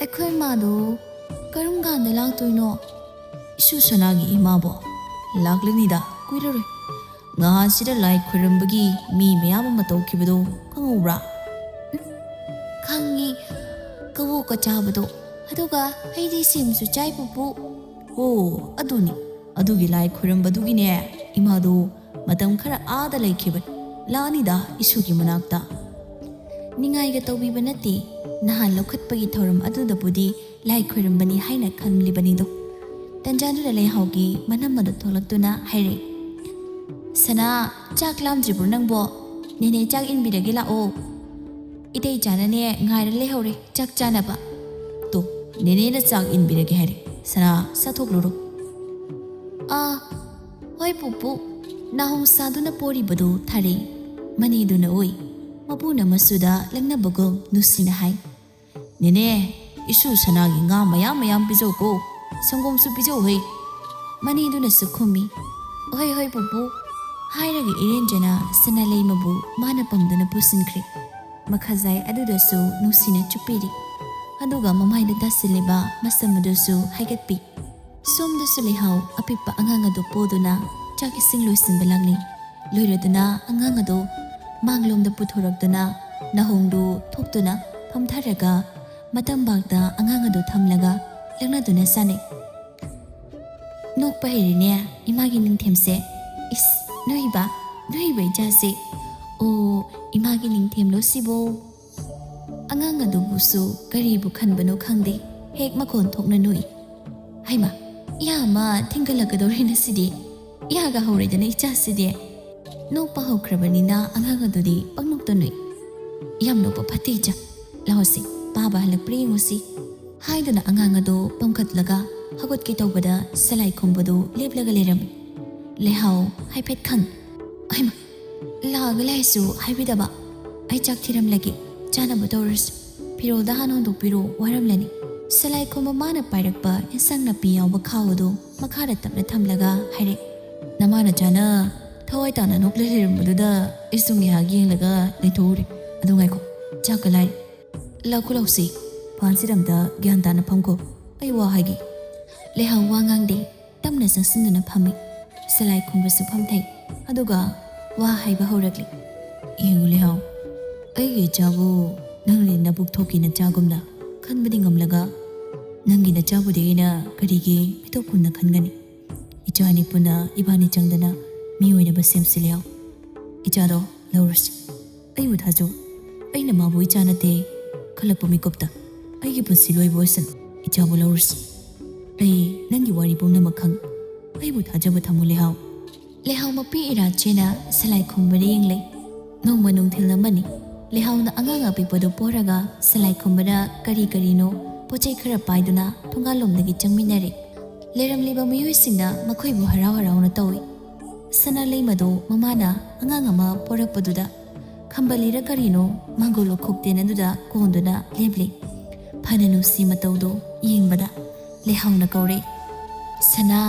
ꯑꯩꯈꯣꯏ ꯃꯥꯗꯣ "ꯀꯔꯝ ꯀꯥꯟꯗ ꯂꯥꯛꯇꯣꯏꯅꯣ?" "ꯏꯁꯨ ꯁꯅꯥꯒꯤ ꯏꯃꯥꯕꯣ? ꯂꯥꯛꯂꯅꯤꯗ, ꯀꯨꯏꯔꯔꯣꯏ꯫ ꯉꯍꯥꯟꯁꯤꯗ ꯂꯥꯏ ꯈꯣꯏꯔꯝꯕꯒꯤ ꯃꯤ ꯃꯌꯥꯝ ꯑꯃ ꯇꯧꯈꯤꯕꯗꯣ ꯈꯪꯍꯧꯕ꯭ꯔꯥ?" "ꯎꯝ, ꯈꯪꯉꯤ꯫ ꯀꯕꯣꯛꯀ ꯆꯥꯕꯗꯣ꯫ ꯑꯗꯨꯒ ꯍꯩꯗꯤ ꯁꯦꯝꯁꯨ ꯆꯥꯏ, ꯄꯨꯄꯨ꯫" "ꯑꯣ, ꯑꯗꯨꯅꯤ꯫ ꯑꯗꯨꯒꯤ ꯂꯥꯏ ꯈꯣꯏꯔꯝꯕꯗꯨꯒꯤꯅꯦ ꯏꯃꯥꯗꯣ ꯃꯇꯝ ꯈꯔ ꯑꯥꯗ ꯂꯩꯈꯤꯕꯅꯤ꯫ ꯂꯥꯛꯑꯅꯤꯗ ꯏꯁꯨꯒꯤ ꯃꯅꯥꯛꯇ꯫" "ꯅꯤꯡꯉꯥꯏꯒ ꯇꯧꯕꯤꯕ ꯅꯠꯇꯦ꯫ ꯅꯍꯥꯟ ꯂꯧꯈꯠꯄꯒꯤ ꯊꯧꯔꯝ ꯑꯗꯨꯗꯕꯨꯗꯤ ꯂꯥꯏ ꯈꯣꯏꯔꯝꯕꯅꯤ ꯍꯥꯏꯅ ꯈꯜꯂꯤꯕꯅꯤꯗꯣ꯫" ꯇꯟꯖꯥꯗꯨꯗ ꯂꯩꯍꯥꯎꯒꯤ ꯃꯅꯝ ꯑꯗꯨ ꯊꯣꯛꯂꯛꯇꯨꯅ ꯍꯥꯏꯔꯛꯏ, "ꯁꯅꯥ, ꯆꯥꯛ ꯂꯥꯝꯗ꯭ꯔꯤꯕ꯭ꯔꯣ ꯅꯪꯕꯣ? ꯅꯦꯅꯦ ꯆꯥꯛ ꯏꯟꯕꯤꯔꯒꯦ ꯂꯥꯛꯑꯣ꯫ ꯏꯇꯩ ꯆꯥꯅꯅꯦ ꯉꯥꯏꯔ ꯂꯩꯍꯧꯔꯦ ꯆꯥꯛ ꯆꯥꯅꯕ꯫" "ꯇꯣ, ꯅꯦꯅꯦꯅ ꯆꯥꯛ ꯏꯟꯕꯤꯔꯒꯦ ꯍꯥꯏꯔꯦ꯫ ꯁꯅꯥ, ꯆꯥꯊꯣꯛꯂꯨꯔꯣ꯫" "ꯑꯥ, ꯍꯣꯏ ꯄꯨꯄꯨ꯫" ꯅꯥꯍꯣꯡ ꯁꯥꯗꯨꯅ ꯄꯣꯔꯤꯕꯗꯨ ꯊꯥꯔꯛꯏ꯫ ꯃꯅꯦꯗꯨꯅ ꯎꯏ꯫ ꯃꯄꯨꯅ ꯃꯁꯨꯗ ꯂꯛꯅꯕꯒꯨꯝ ꯅꯨꯡꯁꯤꯅ ꯍꯥꯏ, "ꯅꯦꯅꯦ, ꯏꯁꯨ ꯁꯅꯥꯒꯤ ꯉꯥ ꯃꯌꯥꯝ ꯃꯌꯥꯝ ꯄꯤꯖꯧꯀꯣ꯫ ꯁꯪꯒꯣꯝꯁꯨ ꯄꯤꯖꯧ ꯍꯩ꯫" ꯃꯅꯦꯗꯨꯅꯁꯨ ꯈꯨꯝꯃꯤ, "ꯍꯣꯏ, ꯍꯣꯏ, ꯄꯨꯄꯨ꯫" ꯍꯥꯏꯔꯒ ꯏꯔꯦꯟꯖꯅ ꯁꯅꯥ ꯂꯩꯃꯕꯨ ꯃꯥꯅ ꯄꯝꯗꯨꯅ ꯄꯨꯁꯤꯟꯈ꯭ꯔꯦ꯫ ꯃꯈꯥꯖꯥꯏ ꯑꯗꯨꯗꯁꯨ ꯅꯨꯡꯁꯤꯅ ꯆꯨꯞꯄꯤꯔꯤ꯫ ꯑꯗꯨꯒ ꯃꯃꯥꯏꯗ ꯇꯥꯁꯤꯜꯂꯤꯕ ꯃꯁꯝ ꯑꯗꯨꯁꯨ ꯍꯥꯏꯒꯠꯄꯤ꯫ ꯁꯣꯝꯗꯁꯨ ꯂꯩꯍꯥꯎ ꯑꯄꯤꯛꯄ ꯑꯉꯥꯡ ꯑꯗꯨ ꯄꯣꯗꯨꯅ ꯆꯥꯛ ꯏꯁꯤꯡ ꯂꯣꯏꯁꯤꯟꯕ ꯂꯥꯡꯂꯤ꯫ ꯂꯣꯏꯔꯗꯨꯅ ꯑꯉꯥꯡ ꯑꯗꯨ ꯃꯥꯡꯂꯣꯝꯗ ꯄꯨꯊꯣꯔꯛꯇꯨꯅ ꯅꯥꯍꯣꯡꯗꯨ ꯊꯣꯛꯇꯨꯅ ꯐꯝꯊꯔꯒ ꯃꯇꯝꯕꯥꯛꯇ ꯑꯉꯥꯡ ꯑꯗꯨ ꯊꯝꯂꯒ ꯂꯛꯅꯗꯨꯅ ꯆꯥꯅꯩ꯫ "ꯅꯣꯛꯄ ꯍꯩꯔꯦꯅꯦ ꯏꯃꯥꯒꯤ ꯅꯤꯡꯊꯦꯝꯁꯦ꯫ ꯏꯁ, ꯅꯣꯏꯕ, ꯅꯣꯏꯕ ꯏꯆꯥꯁꯦ꯫ ꯑꯣ, ꯏꯃꯥꯒꯤ ꯅꯤꯡꯊꯦꯝꯂꯣ ꯁꯤꯕꯣ?" ꯑꯉꯥꯡ ꯑꯗꯨꯕꯨꯁꯨ ꯀꯔꯤꯕꯨ ꯈꯟꯕꯅꯣ ꯈꯪꯗꯦ, ꯍꯦꯛ ꯃꯈꯣꯟ ꯊꯣꯛꯅ ꯅꯣꯛꯏ꯫ "ꯍꯩꯃꯥ, ꯏꯌꯥ ꯑꯃ ꯊꯤꯡꯒꯠꯂꯛꯀꯗꯧꯔꯦꯅ ꯁꯤꯗꯤ꯫ ꯏꯌꯥꯒ ꯍꯧꯔꯦꯗꯅ ꯏꯆꯥꯁꯤꯗꯤ꯫" ꯅꯣꯛꯄ ꯍꯧꯈ꯭ꯔꯕꯅꯤꯅ ꯑꯉꯥꯡ ꯑꯗꯨꯗꯤ ꯄꯪꯅꯣꯛꯇ ꯅꯣꯛꯏ꯫ "ꯌꯥꯝ ꯅꯣꯛꯄ ꯐꯠꯇꯦ ꯏꯆꯥ꯫ ꯂꯥꯛꯑꯣꯁꯤ, ꯄꯥꯕ ꯍꯜꯂꯛꯄ꯭ꯔꯥ ꯌꯦꯡꯉꯨꯁꯤ꯫" ꯍꯥꯏꯗꯨꯅ ꯑꯉꯥꯡ ꯑꯗꯨ ꯄꯝꯈꯠꯂꯒ ꯍꯧꯒꯠꯀꯦ ꯇꯧꯕꯗ ꯁꯂꯥꯏ ꯈꯣꯝꯕꯗꯨ ꯂꯦꯞꯂꯒ ꯂꯩꯔꯝꯃꯤ꯫ ꯂꯩꯍꯥꯎ ꯍꯥꯏꯐꯦꯠ ꯈꯟ, "ꯍꯩꯃꯥ, ꯂꯥꯛꯑꯒ ꯂꯥꯛꯑꯦꯁꯨ ꯍꯥꯏꯕꯤꯗꯕ꯫ ꯑꯩ ꯆꯥꯛ ꯊꯤꯔꯝꯂꯒꯦ, ꯆꯥꯅꯕ ꯇꯧꯔꯁꯤ꯫ ꯐꯤꯔꯣꯜꯗ ꯍꯥꯟꯅ ꯍꯣꯡꯗꯣꯛꯄꯤꯔꯣ, ꯋꯥꯔꯝꯂꯅꯤ꯫" ꯁꯂꯥꯏ ꯈꯣꯝꯕ ꯃꯥꯅ ꯄꯥꯏꯔꯛꯄ ꯏꯟꯁꯥꯡ ꯅꯥꯄꯤ ꯌꯥꯎꯕ ꯈꯥꯎ ꯑꯗꯨ ꯃꯈꯥꯗ ꯇꯞꯅ ꯊꯝꯂꯒ ꯍꯥꯏꯔꯛꯏ, "ꯅꯃꯥ ꯅꯆꯥꯅ ꯊꯋꯥꯏ ꯇꯥꯅ ꯅꯣꯛꯂ ꯂꯩꯔꯝꯕꯗꯨꯗ ꯑꯩꯁꯨ ꯉꯥꯏꯍꯥꯛ ꯌꯦꯡꯂꯒ ꯂꯩꯊꯣꯛꯎꯔꯦ꯫ ꯑꯗꯨ ꯉꯥꯏꯈꯣ, ꯆꯥꯛꯀ ꯂꯥꯏꯔꯤ꯫ ꯂꯥꯛꯈꯣ ꯂꯥꯛꯁꯤ, ꯐꯥꯟꯁꯤꯗ ꯑꯝꯇ ꯒ꯭ꯌꯥꯟ ꯇꯥꯅ ꯐꯝꯈꯣ꯫ ꯑꯩ ꯋꯥ ꯍꯥꯏꯒꯦ꯫ ꯂꯩꯍꯥꯎ ꯋꯥ ꯉꯥꯡꯗꯦ꯫ ꯇꯞꯅ ꯆꯪꯁꯤꯟꯗꯨꯅ ꯐꯝꯃꯤ꯫ ꯁꯂꯥꯏ ꯈꯨꯝꯕꯁꯨ ꯐꯝꯊꯩ꯫ ꯑꯗꯨꯒ ꯋꯥ ꯍꯥꯏꯕ ꯍꯧꯔꯛꯂꯤ꯫ "ꯌꯦꯡꯉꯨ ꯂꯩꯍꯥꯎ, ꯑꯩꯒꯤ ꯏꯆꯥꯕꯨ ꯅꯪꯅ ꯅꯕꯨꯛ ꯊꯣꯛꯀꯤ ꯅꯆꯥꯒꯨꯝꯅ ꯈꯟꯕꯗꯤ ꯉꯝꯂꯒ, ꯅꯪꯒꯤ ꯅꯆꯥꯕꯨꯗꯤ ꯑꯩꯅ ꯀꯔꯤꯒꯤ ꯃꯤꯊꯣꯛ ꯈꯨꯝꯅ ꯈꯟꯒꯅꯤ? ꯏꯆꯥꯅꯤ ꯄꯨꯟꯅ ꯏꯕꯥꯅꯤ ꯆꯪꯗꯅ ꯃꯤ ꯑꯣꯏꯅꯕ ꯁꯦꯝꯁꯤ ꯂꯩꯍꯥꯎ꯫ ꯏꯆꯥꯗꯣ ꯂꯧꯔꯁꯤ꯫ ꯑꯩꯕꯨ ꯊꯥꯖꯧ꯫ ꯑꯩꯅ ꯃꯥꯕꯨ ꯏꯆꯥ ꯅꯠꯇꯦ ꯈꯜꯂꯛꯄ ꯃꯤꯀꯨꯞꯇ ꯑꯩꯒꯤ ꯄꯨꯟꯁꯤ ꯂꯣꯏꯕ ꯑꯣꯏꯁꯅꯨ꯫ ꯏꯆꯥꯕꯨ ꯂꯧꯔꯁꯤ꯫ ꯑꯩ ꯅꯪꯒꯤ ꯋꯥꯔꯤ ꯄꯨꯝꯅꯃꯛ ꯈꯪ꯫ ꯑꯩꯕꯨ ꯊꯥꯖꯕ ꯊꯝꯃꯨ ꯂꯩꯍꯥꯎ꯫" ꯂꯩꯍꯥꯎ ꯃꯄꯤ ꯏꯔꯥ ꯆꯦꯅ ꯁꯂꯥꯏ ꯈꯨꯝꯕꯗ ꯌꯦꯡꯂꯦ꯫ ꯅꯣꯡꯃ ꯅꯨꯡꯊꯤꯜ ꯑꯃꯅꯤ꯫ ꯂꯩꯍꯥꯎꯅ ꯑꯉꯥꯡ ꯑꯄꯤꯛꯄꯗꯨ ꯄꯣꯔꯒ ꯁꯂꯥꯏ ꯈꯨꯝꯕꯗ ꯀꯔꯤ ꯀꯔꯤꯅꯣ ꯄꯣꯠ ꯆꯩ ꯈꯔ ꯄꯥꯏꯗꯨꯅ ꯊꯣꯡꯒꯥꯜꯂꯣꯝꯗꯒꯤ ꯆꯪꯃꯤꯟꯅꯔꯦ꯫ ꯂꯩꯔꯝꯂꯤꯕ ꯃꯤꯑꯣꯏꯁꯤꯡꯅ ꯃꯈꯣꯏꯕꯨ ꯍꯔꯥꯎ ꯍꯔꯥꯎꯅ ꯇꯧꯏ꯫ ꯁꯅꯥ ꯂꯩꯃꯗꯨ ꯃꯃꯥꯅ ꯑꯉꯥꯡ ꯑꯃ ꯄꯣꯔꯛꯄꯗꯨꯗ ꯈꯝꯕꯜꯂꯤꯔ ꯀꯔꯤꯅꯣ ꯃꯥꯡꯒꯣꯜ ꯂꯣꯈꯣꯛꯇꯦꯟ ꯑꯗꯨꯗ ꯀꯣꯟꯗꯨꯅ ꯂꯦꯞꯂꯤ꯫ ꯐꯅ ꯅꯨꯡꯁꯤ ꯃꯇꯧꯗꯨ ꯌꯦꯡꯕꯗ ꯂꯩꯍꯥꯎꯅ ꯀꯧꯔꯦ, "ꯁꯅꯥ,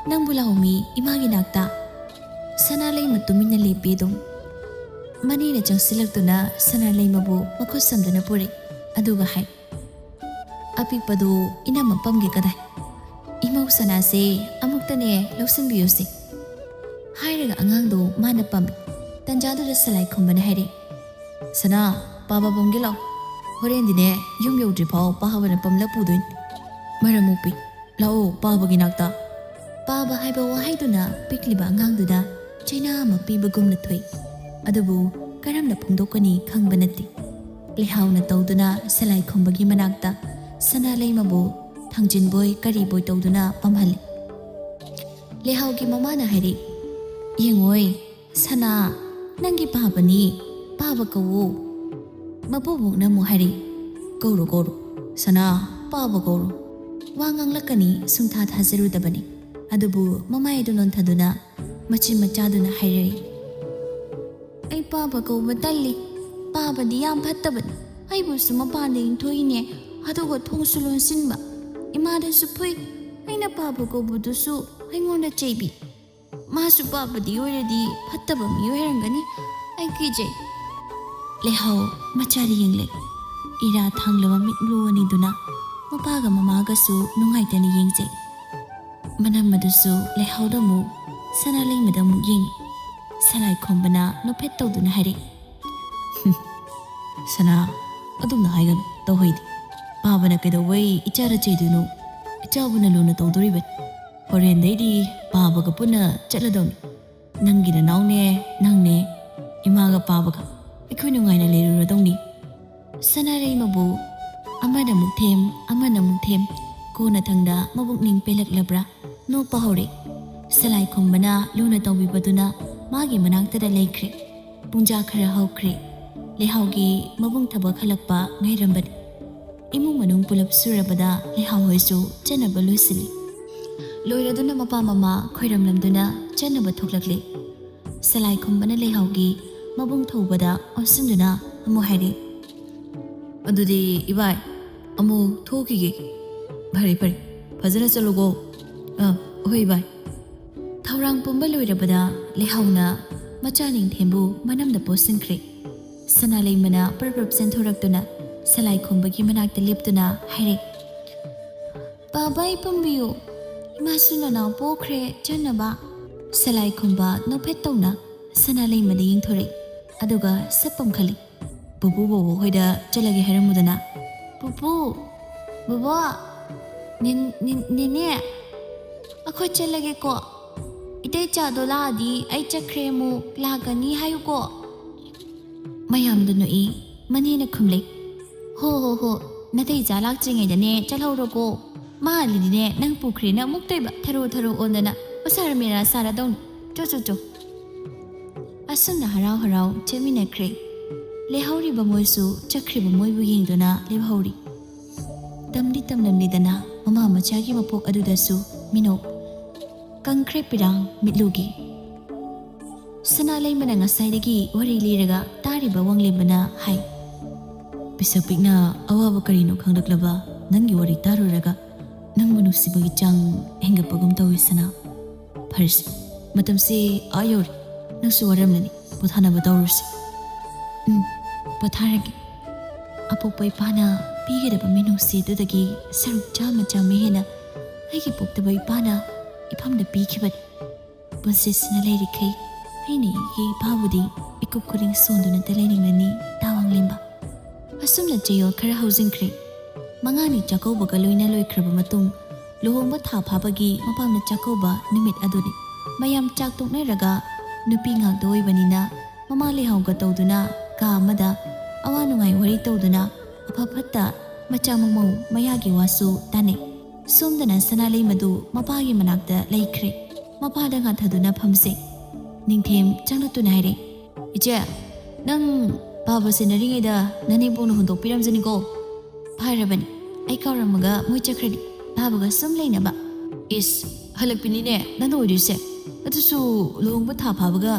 ꯅꯪꯕꯨ ꯂꯥꯛꯑꯣꯃꯤ ꯏꯃꯥꯒꯤ ꯅꯥꯛꯇ꯫" ꯁꯅꯥ ꯂꯩꯃ ꯇꯨꯃꯤꯟꯅ ꯂꯦꯞꯄꯤ ꯑꯗꯨꯝ꯫ ꯃꯅꯦꯅ ꯆꯪꯁꯤꯜꯂꯛꯇꯨꯅ ꯁꯅꯥ ꯂꯩꯃꯕꯨ ꯃꯈꯨꯠ ꯁꯝꯗꯨꯅ ꯄꯨꯔꯦ꯫ ꯑꯗꯨꯒ ꯍꯥꯏ, "ꯑꯄꯤꯛꯄꯗꯨ ꯏꯅꯝꯃ ꯄꯝꯒꯦ ꯀꯗꯥꯏ? ꯏꯃꯧ ꯁꯅꯥꯁꯦ ꯑꯃꯨꯛꯇꯅꯦ ꯂꯧꯁꯤꯟꯕꯤꯌꯨꯁꯦ꯫" ꯍꯥꯏꯔꯒ ꯑꯉꯥꯡꯗꯨ ꯃꯥꯅ ꯄꯝꯃꯤ꯫ ꯇꯟꯖꯥꯗꯨꯗ ꯁꯂꯥꯏ ꯈꯨꯝꯕꯅ ꯍꯥꯏꯔꯦ, "ꯁꯅꯥ, ꯄꯥꯕ ꯄꯝꯒꯦ ꯂꯥꯛꯑꯣ꯫ ꯍꯣꯔꯦꯟꯗꯤꯅꯦ ꯌꯨꯝ ꯌꯧꯗ꯭ꯔꯤꯐꯥꯎ ꯄꯥꯕꯅ ꯄꯝꯂ ꯄꯨꯗꯣꯏꯅꯤ꯫ ꯃꯔꯝ ꯃꯣꯛꯄꯤ, ꯂꯥꯛꯑꯣ ꯄꯥꯕꯒꯤ ꯅꯥꯛꯇ꯫" ꯄꯥꯕ ꯍꯥꯏꯕ ꯋꯥꯍꯩꯗꯨꯅ ꯄꯤꯛꯂꯤꯕ ꯑꯉꯥꯡꯗꯨꯗ ꯆꯩꯅꯥ ꯑꯃ ꯄꯤꯕꯒꯨꯝꯅ ꯊꯣꯛꯏ꯫ ꯑꯗꯨꯕꯨ ꯀꯔꯝꯅ ꯐꯣꯡꯗꯣꯛꯀꯅꯤ ꯈꯪꯕ ꯅꯠꯇꯦ꯫ ꯂꯩꯍꯥꯎꯅ ꯇꯧꯗꯨꯅ ꯁꯂꯥꯏ ꯈꯨꯝꯕꯒꯤ ꯃꯅꯥꯛꯇ ꯁꯅꯥ ꯂꯩꯃꯕꯨ ꯊꯥꯡꯖꯤꯟꯕꯣꯏ ꯀꯔꯤꯕꯣꯏ ꯇꯧꯗꯨꯅ ꯄꯝꯍꯜꯂꯤ꯫ ꯂꯩꯍꯥꯎꯒꯤ ꯃꯃꯥꯅ ꯍꯥꯏꯔꯤ, "ꯌꯦꯡꯉꯣꯏ, ꯁꯅꯥ, ꯅꯪꯒꯤ ꯄꯥꯕꯅꯤ, ꯄꯥꯕ ꯀꯧꯋꯣ꯫" ꯃꯄꯨꯕꯣꯛꯅ ꯑꯃꯨꯛ ꯍꯥꯏꯔꯤ, "ꯀꯧꯔꯣ, ꯀꯧꯔꯣ, ꯁꯅꯥ, ꯄꯥꯕ ꯀꯧꯔꯣ꯫" ꯋꯥ ꯉꯥꯡꯂꯛꯀꯅꯤ ꯁꯨꯡꯊꯥ ꯊꯥꯖꯔꯨꯗꯕꯅꯤ꯫ ꯑꯗꯨꯕꯨ ꯃꯃꯥꯏ ꯑꯗꯨ ꯅꯣꯟꯊꯗꯨꯅ ꯃꯆꯤꯟ ꯃꯆꯥꯗꯨꯅ ꯍꯥꯏꯔꯛꯏ, "ꯑꯩ ꯄꯥꯕ ꯀꯧꯕ ꯇꯜꯂꯤ꯫ ꯄꯥꯕꯗꯤ ꯌꯥꯝ ꯐꯠꯇꯕꯅꯤ꯫ ꯑꯩꯕꯨꯁꯨ ꯃꯄꯥꯟꯗ ꯏꯟꯊꯣꯛꯏꯅꯦ, ꯑꯗꯨꯒ ꯊꯣꯡꯁꯨ ꯂꯣꯟꯁꯤꯟꯕ꯫ ꯏꯃꯥꯗꯁꯨ ꯐꯨꯏ꯫ ꯑꯩꯅ ꯄꯥꯕ ꯀꯧꯕꯗꯨꯁꯨ ꯑꯩꯉꯣꯟꯗ ꯆꯩꯕꯤ꯫ ꯃꯥꯁꯨ ꯄꯥꯕꯗꯤ ꯑꯣꯏꯔꯗꯤ ꯐꯠꯇꯕ ꯃꯤ ꯑꯣꯏꯔꯝꯒꯅꯤ꯫ ꯑꯩ ꯀꯤꯖꯩ꯫" ꯂꯩꯍꯥꯎ ꯃꯆꯥꯗ ꯌꯦꯡꯂꯦ꯫ ꯏꯔꯥ ꯊꯥꯡꯂꯕ ꯃꯤꯠꯂꯨ ꯑꯅꯤꯗꯨꯅ ꯃꯄꯥꯒ ꯃꯃꯥꯒꯁꯨ ꯅꯨꯡꯉꯥꯏꯇꯅ ꯌꯦꯡꯖꯩ꯫ ꯃꯅꯝ ꯑꯗꯨꯁꯨ ꯂꯩꯍꯥꯎꯗ ꯑꯃꯨꯛ, ꯁꯅꯥꯂꯩꯃꯗ ꯑꯃꯨꯛ ꯌꯦꯡꯉꯤ꯫ ꯁꯂꯥꯏꯈꯣꯝꯕꯅ ꯅꯣꯛꯐꯦꯠ ꯇꯧꯗꯨꯅ ꯍꯥꯏꯔꯛꯏ, "ꯁꯅꯥ, ꯑꯗꯨꯝꯅ ꯍꯥꯏꯒꯅꯨ, ꯇꯧꯍꯩꯗꯦ꯫ ꯄꯥꯕꯅ ꯀꯩꯗꯧꯕꯩ ꯏꯆꯥꯗ ꯆꯩꯗꯣꯏꯅꯣ? ꯏꯆꯥꯕꯨꯅ ꯂꯨꯅ ꯇꯧꯗꯣꯔꯤꯕꯅꯤ꯫ ꯍꯣꯔꯦꯟꯗꯩꯗꯤ ꯄꯥꯕꯒ ꯄꯨꯟꯅ ꯆꯠꯂꯗꯧꯅꯤ꯫ ꯅꯪꯒꯤ ꯅꯅꯥꯎꯅꯦ, ꯅꯪꯅꯦ, ꯏꯃꯥꯒ ꯄꯥꯕꯒ ꯑꯩꯈꯣꯏ ꯅꯨꯡꯉꯥꯏꯅ ꯂꯩꯔꯨꯔꯗꯧꯅꯤ꯫" ꯁꯅꯥꯔꯩꯃꯕꯨ ꯑꯃꯅ ꯑꯃꯨꯛ ꯊꯦꯝ, ꯑꯃꯅ ꯑꯃꯨꯛ ꯊꯦꯝ, ꯀꯣꯟꯅꯊꯪꯗ ꯃꯕꯨꯛꯅꯤꯡ ꯄꯦꯜꯂꯛꯂꯕ꯭ꯔꯥ ꯅꯣꯛꯄ ꯍꯧꯔꯦ꯫ ꯁꯂꯥꯏꯈꯣꯝꯕꯅ ꯂꯨꯅ ꯇꯧꯕꯤꯕꯗꯨꯅ ꯃꯥꯒꯤ ꯃꯅꯥꯛꯇꯗ ꯂꯩꯈ꯭ꯔꯦ꯫ ꯄꯨꯡꯖꯥ ꯈꯔ ꯍꯧꯈ꯭ꯔꯦ꯫ ꯂꯩꯍꯥꯎꯒꯤ ꯃꯕꯨꯡ ꯊꯕꯛ ꯍꯜꯂꯛꯄ ꯉꯥꯏꯔꯝꯕꯅꯤ꯫ ꯏꯃꯨꯡ ꯃꯅꯨꯡ ꯄꯨꯂꯞ ꯁꯨꯔꯕꯗ ꯂꯩꯍꯥꯎ ꯍꯣꯏꯁꯨ ꯆꯠꯅꯕ ꯂꯣꯏꯁꯤꯜꯂꯤ꯫ ꯂꯣꯏꯔꯗꯨꯅ ꯃꯄꯥ ꯃꯃꯥ ꯈꯣꯏꯔꯝꯂꯝꯗꯨꯅ ꯆꯠꯅꯕ ꯊꯣꯛꯂꯛꯂꯤ꯫ ꯁꯂꯥꯏꯈꯣꯝꯕꯅ ꯂꯩꯍꯥꯎꯒꯤ ꯃꯕꯨꯡ ꯊꯧꯕꯗ ꯑꯣꯟꯁꯤꯟꯗꯨꯅ ꯑꯃꯨꯛ ꯍꯥꯏꯔꯤ, "ꯑꯗꯨꯗꯤ ꯏꯕꯥꯏ, ꯑꯃꯨꯛ ꯊꯣꯛꯈꯤꯒꯦ꯫" "ꯐꯔꯦ, ꯐꯔꯦ, ꯐꯖꯅ ꯆꯠꯂꯨꯀꯣ꯫" "ꯑ, ꯍꯣꯏ ꯏꯕꯥꯏ꯫" ꯊꯧꯔꯥꯡ ꯄꯨꯝꯕ ꯂꯣꯏꯔꯕꯗ ꯂꯩꯍꯥꯎꯅ ꯃꯆꯥ ꯅꯤꯡꯊꯦꯝꯕꯨ ꯃꯅꯝꯗ ꯄꯣꯠꯁꯤꯟꯈ꯭ꯔꯦ꯫ ꯁꯅꯥꯂꯩꯃꯅ ꯄ꯭ꯔꯞ ꯄ꯭ꯔꯞ ꯆꯦꯟꯊꯣꯔꯛꯇꯨꯅ ꯁꯂꯥꯏꯈꯣꯝꯕꯒꯤ ꯃꯅꯥꯛꯇ ꯂꯦꯞꯇꯨꯅ ꯍꯥꯏꯔꯦ, "ꯕꯥꯕꯥ, ꯑꯩ ꯄꯨꯝꯕꯤꯌꯨ, ꯏꯃꯥꯁꯨ ꯅꯅꯥꯎ ꯄꯣꯛꯈ꯭ꯔꯦ ꯆꯟꯅꯕ꯫" ꯁꯂꯥꯏꯈꯣꯝꯕ ꯅꯣꯛꯐꯦꯠ ꯇꯧꯅ ꯁꯅꯥꯂꯩꯃꯗ ꯌꯦꯡꯊꯣꯔꯛꯏ, ꯑꯗꯨꯒ ꯁꯠ ꯄꯝꯈꯠꯂꯤ꯫ "ꯄꯨꯄꯨ ꯕꯣꯕꯣ ꯍꯣꯏꯗ ꯆꯠꯂꯒꯦ ꯍꯥꯏꯔꯝꯃꯨꯗꯅ꯫" "ꯄꯨꯄꯨ, ꯕꯣꯕꯣ, ꯅꯦ-, ꯅꯦ-, ꯅꯦꯅꯦ, ꯑꯩꯈꯣꯏ ꯆꯠꯂꯒꯦꯀꯣ꯫ ꯏꯇꯩ ꯆꯥꯗꯣ ꯂꯥꯛꯑꯗꯤ ꯑꯩ ꯆꯠꯈ꯭ꯔꯦ ꯑꯃꯨꯛ ꯂꯥꯛꯀꯅꯤ ꯍꯥꯏꯌꯨꯀꯣ꯫" ꯃꯌꯥꯝꯗ ꯅꯣꯛꯏ꯫ ꯃꯅꯦꯅ ꯈꯨꯝꯂꯦ, "ꯍꯣ, ꯍꯣ, ꯍꯣ, ꯅꯇꯩ ꯆꯥ ꯂꯥꯛꯇ꯭ꯔꯤꯉꯩꯗꯅꯦ ꯆꯠꯍꯧꯔꯣꯀꯣ꯫ ꯃꯥ ꯑꯜꯂꯗꯤꯅꯦ ꯅꯪ ꯄꯨꯈ꯭ꯔꯦꯅ ꯑꯃꯨꯛꯇꯣꯏꯕ ꯊꯔꯣ ꯊꯔꯣ ꯑꯣꯟꯗꯅ ꯎꯁꯥꯔ ꯃꯦꯔꯥ ꯁꯥꯔꯗꯧꯅꯤ꯫ ꯆꯣ, ꯆꯣ, ꯆꯣ꯫" ꯑꯁꯨꯝꯅ ꯍꯔꯥꯎ ꯍꯔꯥꯎ ꯆꯠꯃꯤꯟꯅꯈ꯭ꯔꯦ꯫ ꯂꯩꯍꯧꯔꯤꯕ ꯃꯣꯏꯁꯨ ꯆꯠꯈ꯭ꯔꯤꯕ ꯃꯣꯏꯕꯨ ꯌꯦꯡꯗꯨꯅ ꯂꯦꯞꯍꯧꯔꯤ꯫ ꯇꯝꯗꯤ ꯇꯝꯂꯝꯂꯤꯗꯅ ꯃꯃꯥ ꯃꯆꯥꯒꯤ ꯃꯄꯣꯛ ꯑꯗꯨꯗꯁꯨ ꯃꯤꯅꯣꯛ꯫ ꯀꯪꯈ꯭ꯔꯦ ꯄꯤꯔꯥꯡ ꯃꯤꯠꯂꯨꯒꯤ꯫ ꯁꯅꯥꯂꯩꯃꯅ ꯉꯁꯥꯏꯗꯒꯤ ꯋꯥꯔꯤ ꯂꯤꯔꯒ ꯇꯥꯔꯤꯕ ꯋꯥꯡꯂꯦꯝꯕꯅ ꯍꯥꯏ, "ꯄꯤꯁꯛ ꯄꯤꯛꯅ ꯑꯋꯥꯕ ꯀꯔꯤꯅꯣ ꯈꯪꯂꯛꯂꯕ ꯅꯪꯒꯤ ꯋꯥꯔꯤ ꯇꯥꯔꯨꯔꯒ ꯅꯪꯕꯨ ꯅꯨꯡꯁꯤꯕꯒꯤ ꯆꯥꯡ ꯍꯦꯟꯒꯠꯄꯒꯨꯝ ꯇꯧꯏ ꯁꯅꯥ꯫ ꯐꯔꯦꯁꯦ, ꯃꯇꯝꯁꯦ ꯑꯥ ꯌꯧꯔꯦ꯫ ꯅꯪꯁꯨ ꯋꯥꯔꯝꯂꯅꯤ, ꯄꯣꯊꯥꯅꯕ ꯇꯧꯔꯨꯁꯤ꯫" "ꯎꯝ, ꯄꯣꯊꯥꯔꯒꯦ꯫" ꯑꯄꯣꯛꯄ ꯏꯄꯥꯅ ꯄꯤꯒꯗꯕ ꯃꯤꯅꯨꯡꯁꯤ ꯑꯗꯨꯗꯒꯤ ꯁꯔꯨꯛ ꯆꯥꯝꯃ ꯆꯥꯝꯃ ꯍꯦꯟꯅ ꯑꯩꯒꯤ ꯄꯣꯛꯇꯕ ꯏꯄꯥꯅ ꯏꯐꯝꯗ ꯄꯤꯈꯤꯕꯅꯤ꯫ ꯄꯨꯟꯁꯤꯁꯤꯅ ꯂꯩꯔꯤꯈꯩ ꯑꯩꯅ ꯏꯒꯤ ꯏꯄꯥꯕꯨꯗꯤ ꯏꯀꯨꯞ ꯈꯨꯗꯤꯡ ꯁꯣꯟꯗꯨꯅꯇ ꯂꯩꯅꯤꯡꯂꯅꯤ꯫ ꯇꯥꯋꯥꯡꯂꯦꯝꯕ꯫ ꯑꯁꯨꯝꯅ ꯆꯌꯣꯜ ꯈꯔ ꯍꯧꯖꯤꯟꯈ꯭ꯔꯦ꯫ ꯃꯉꯥꯅꯤ ꯆꯥꯛꯀꯧꯕꯒ ꯂꯣꯏꯅ ꯂꯣꯏꯈ꯭ꯔꯕ ꯃꯇꯨꯡ, ꯂꯨꯍꯣꯡꯕ ꯊꯥ ꯐꯥꯕꯒꯤ ꯃꯄꯥꯝꯗ ꯆꯥꯛꯀꯧꯕ ꯅꯨꯃꯤꯠ ꯑꯗꯨꯅꯤ꯫ ꯃꯌꯥꯝ ꯆꯥꯛ ꯇꯣꯛꯅꯔꯒ, ꯅꯨꯄꯤ ꯉꯥꯛꯇ ꯑꯣꯏꯕꯅꯤꯅ, ꯃꯃꯥ ꯂꯩꯍꯥꯎꯒ ꯇꯧꯗꯨꯅ ꯀꯥ ꯑꯃꯗ ꯑꯋꯥ ꯅꯨꯡꯉꯥꯏ ꯋꯥꯔꯤ ꯇꯧꯗꯨꯅ, ꯑꯐ ꯐꯠꯇ, ꯃꯆꯥ ꯃꯃꯧ ꯃꯌꯥꯒꯤ ꯋꯥꯁꯨ ꯇꯥꯅꯩ꯫ ꯁꯣꯝꯗꯅ ꯁꯅꯥꯂꯩꯃꯗꯨ ꯃꯄꯥꯒꯤ ꯃꯅꯥꯛꯇ ꯂꯩꯈ꯭ꯔꯦ꯫ ꯃꯄꯥꯗ ꯉꯥꯊꯗꯨꯅ ꯐꯝꯖꯩ꯫ ꯅꯤꯡꯊꯦꯝ ꯆꯪꯂꯛꯇꯨꯅ ꯍꯥꯏꯔꯦ, "ꯏꯆꯦ, ꯅꯪ ꯄꯥꯕ ꯁꯦꯟꯅꯔꯤꯉꯩꯗ ꯅꯅꯦꯝꯄꯣꯛꯅ ꯍꯨꯟꯗꯣꯛꯄꯤꯔꯝꯖꯅꯤꯀꯣ꯫ ꯐꯔꯕꯅꯤ, ꯑꯩ ꯀꯥꯎꯔꯝꯃꯒ ꯃꯣꯏ ꯆꯠꯈ꯭ꯔꯗꯤ ꯄꯥꯕꯒ ꯁꯨꯝ ꯂꯩꯅꯕ꯫" "ꯏꯁ, ꯍꯜꯂꯛꯄꯤꯅꯤꯅꯦ ꯅꯪꯅ ꯑꯣꯏꯗꯣꯏꯁꯦ꯫ ꯑꯗꯨꯁꯨ ꯂꯨꯍꯣꯡꯕ ꯊꯥ ꯐꯥꯕꯒ꯫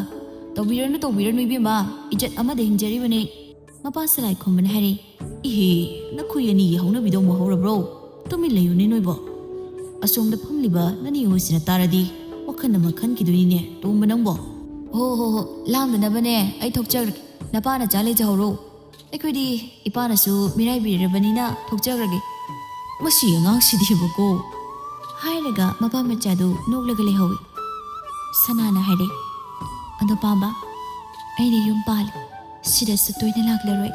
ꯇꯧꯕꯤꯔꯅꯨ, ꯇꯧꯕꯤꯔꯅꯨ ꯏꯕꯦꯝꯃ, ꯏꯖꯠ ꯑꯃꯗ ꯍꯤꯡꯖꯔꯤꯕꯅꯤ꯫" ꯃꯄꯥ ꯁꯂꯥꯏ ꯈꯣꯝꯕꯅ ꯍꯥꯏꯔꯦ, "ꯏꯍꯦ, ꯅꯈꯣꯏ ꯑꯅꯤꯒꯤ ꯍꯧꯅꯕꯤꯗꯣ ꯑꯃꯨꯛ ꯍꯧꯔꯕ꯭ꯔꯣ? ꯇꯨꯃꯤꯟ ꯂꯩꯌꯨꯅꯦ ꯅꯣꯏꯕꯣ꯫ ꯑꯁꯣꯝꯗ ꯐꯝꯂꯤꯕ ꯅꯅꯦ ꯍꯣꯏꯁꯤꯅ ꯇꯥꯔꯗꯤ ꯋꯥꯈꯜ ꯑꯃ ꯈꯟꯈꯤꯗꯣꯏꯅꯤꯅꯦ, ꯇꯣꯝꯕ ꯅꯪꯕꯣ꯫" "ꯍꯣ, ꯍꯣ, ꯍꯣ, ꯂꯥꯡꯗꯅꯕꯅꯦ, ꯑꯩ ꯊꯣꯛꯆꯔꯒꯦ꯫ ꯅꯄꯥ ꯅꯆꯥ ꯂꯩꯖꯍꯧꯔꯣ꯫ ꯑꯩꯈꯣꯏꯗꯤ ꯏꯄꯥꯅꯁꯨ ꯃꯤꯔꯥꯏꯕꯤꯔꯕꯅꯤꯅ ꯊꯣꯛꯆꯈ꯭ꯔꯒꯦ꯫" "ꯃꯁꯤ ꯑꯉꯥꯡꯁꯤꯗꯤꯕꯀꯣ꯫" ꯍꯥꯏꯔꯒ ꯃꯄꯥ ꯃꯆꯥꯗꯨ ꯅꯣꯛꯂꯒ ꯂꯩꯍꯧꯏ꯫ ꯁꯅꯥꯅ ꯍꯥꯏꯔꯦ, "ꯑꯗꯣ ꯄꯥꯕ, ꯑꯩꯅ ꯌꯨꯝ ꯄꯥꯜꯂꯦ꯫ ꯁꯤꯗꯁꯨ ꯇꯣꯏꯅ ꯂꯥꯛꯂꯔꯣꯏ꯫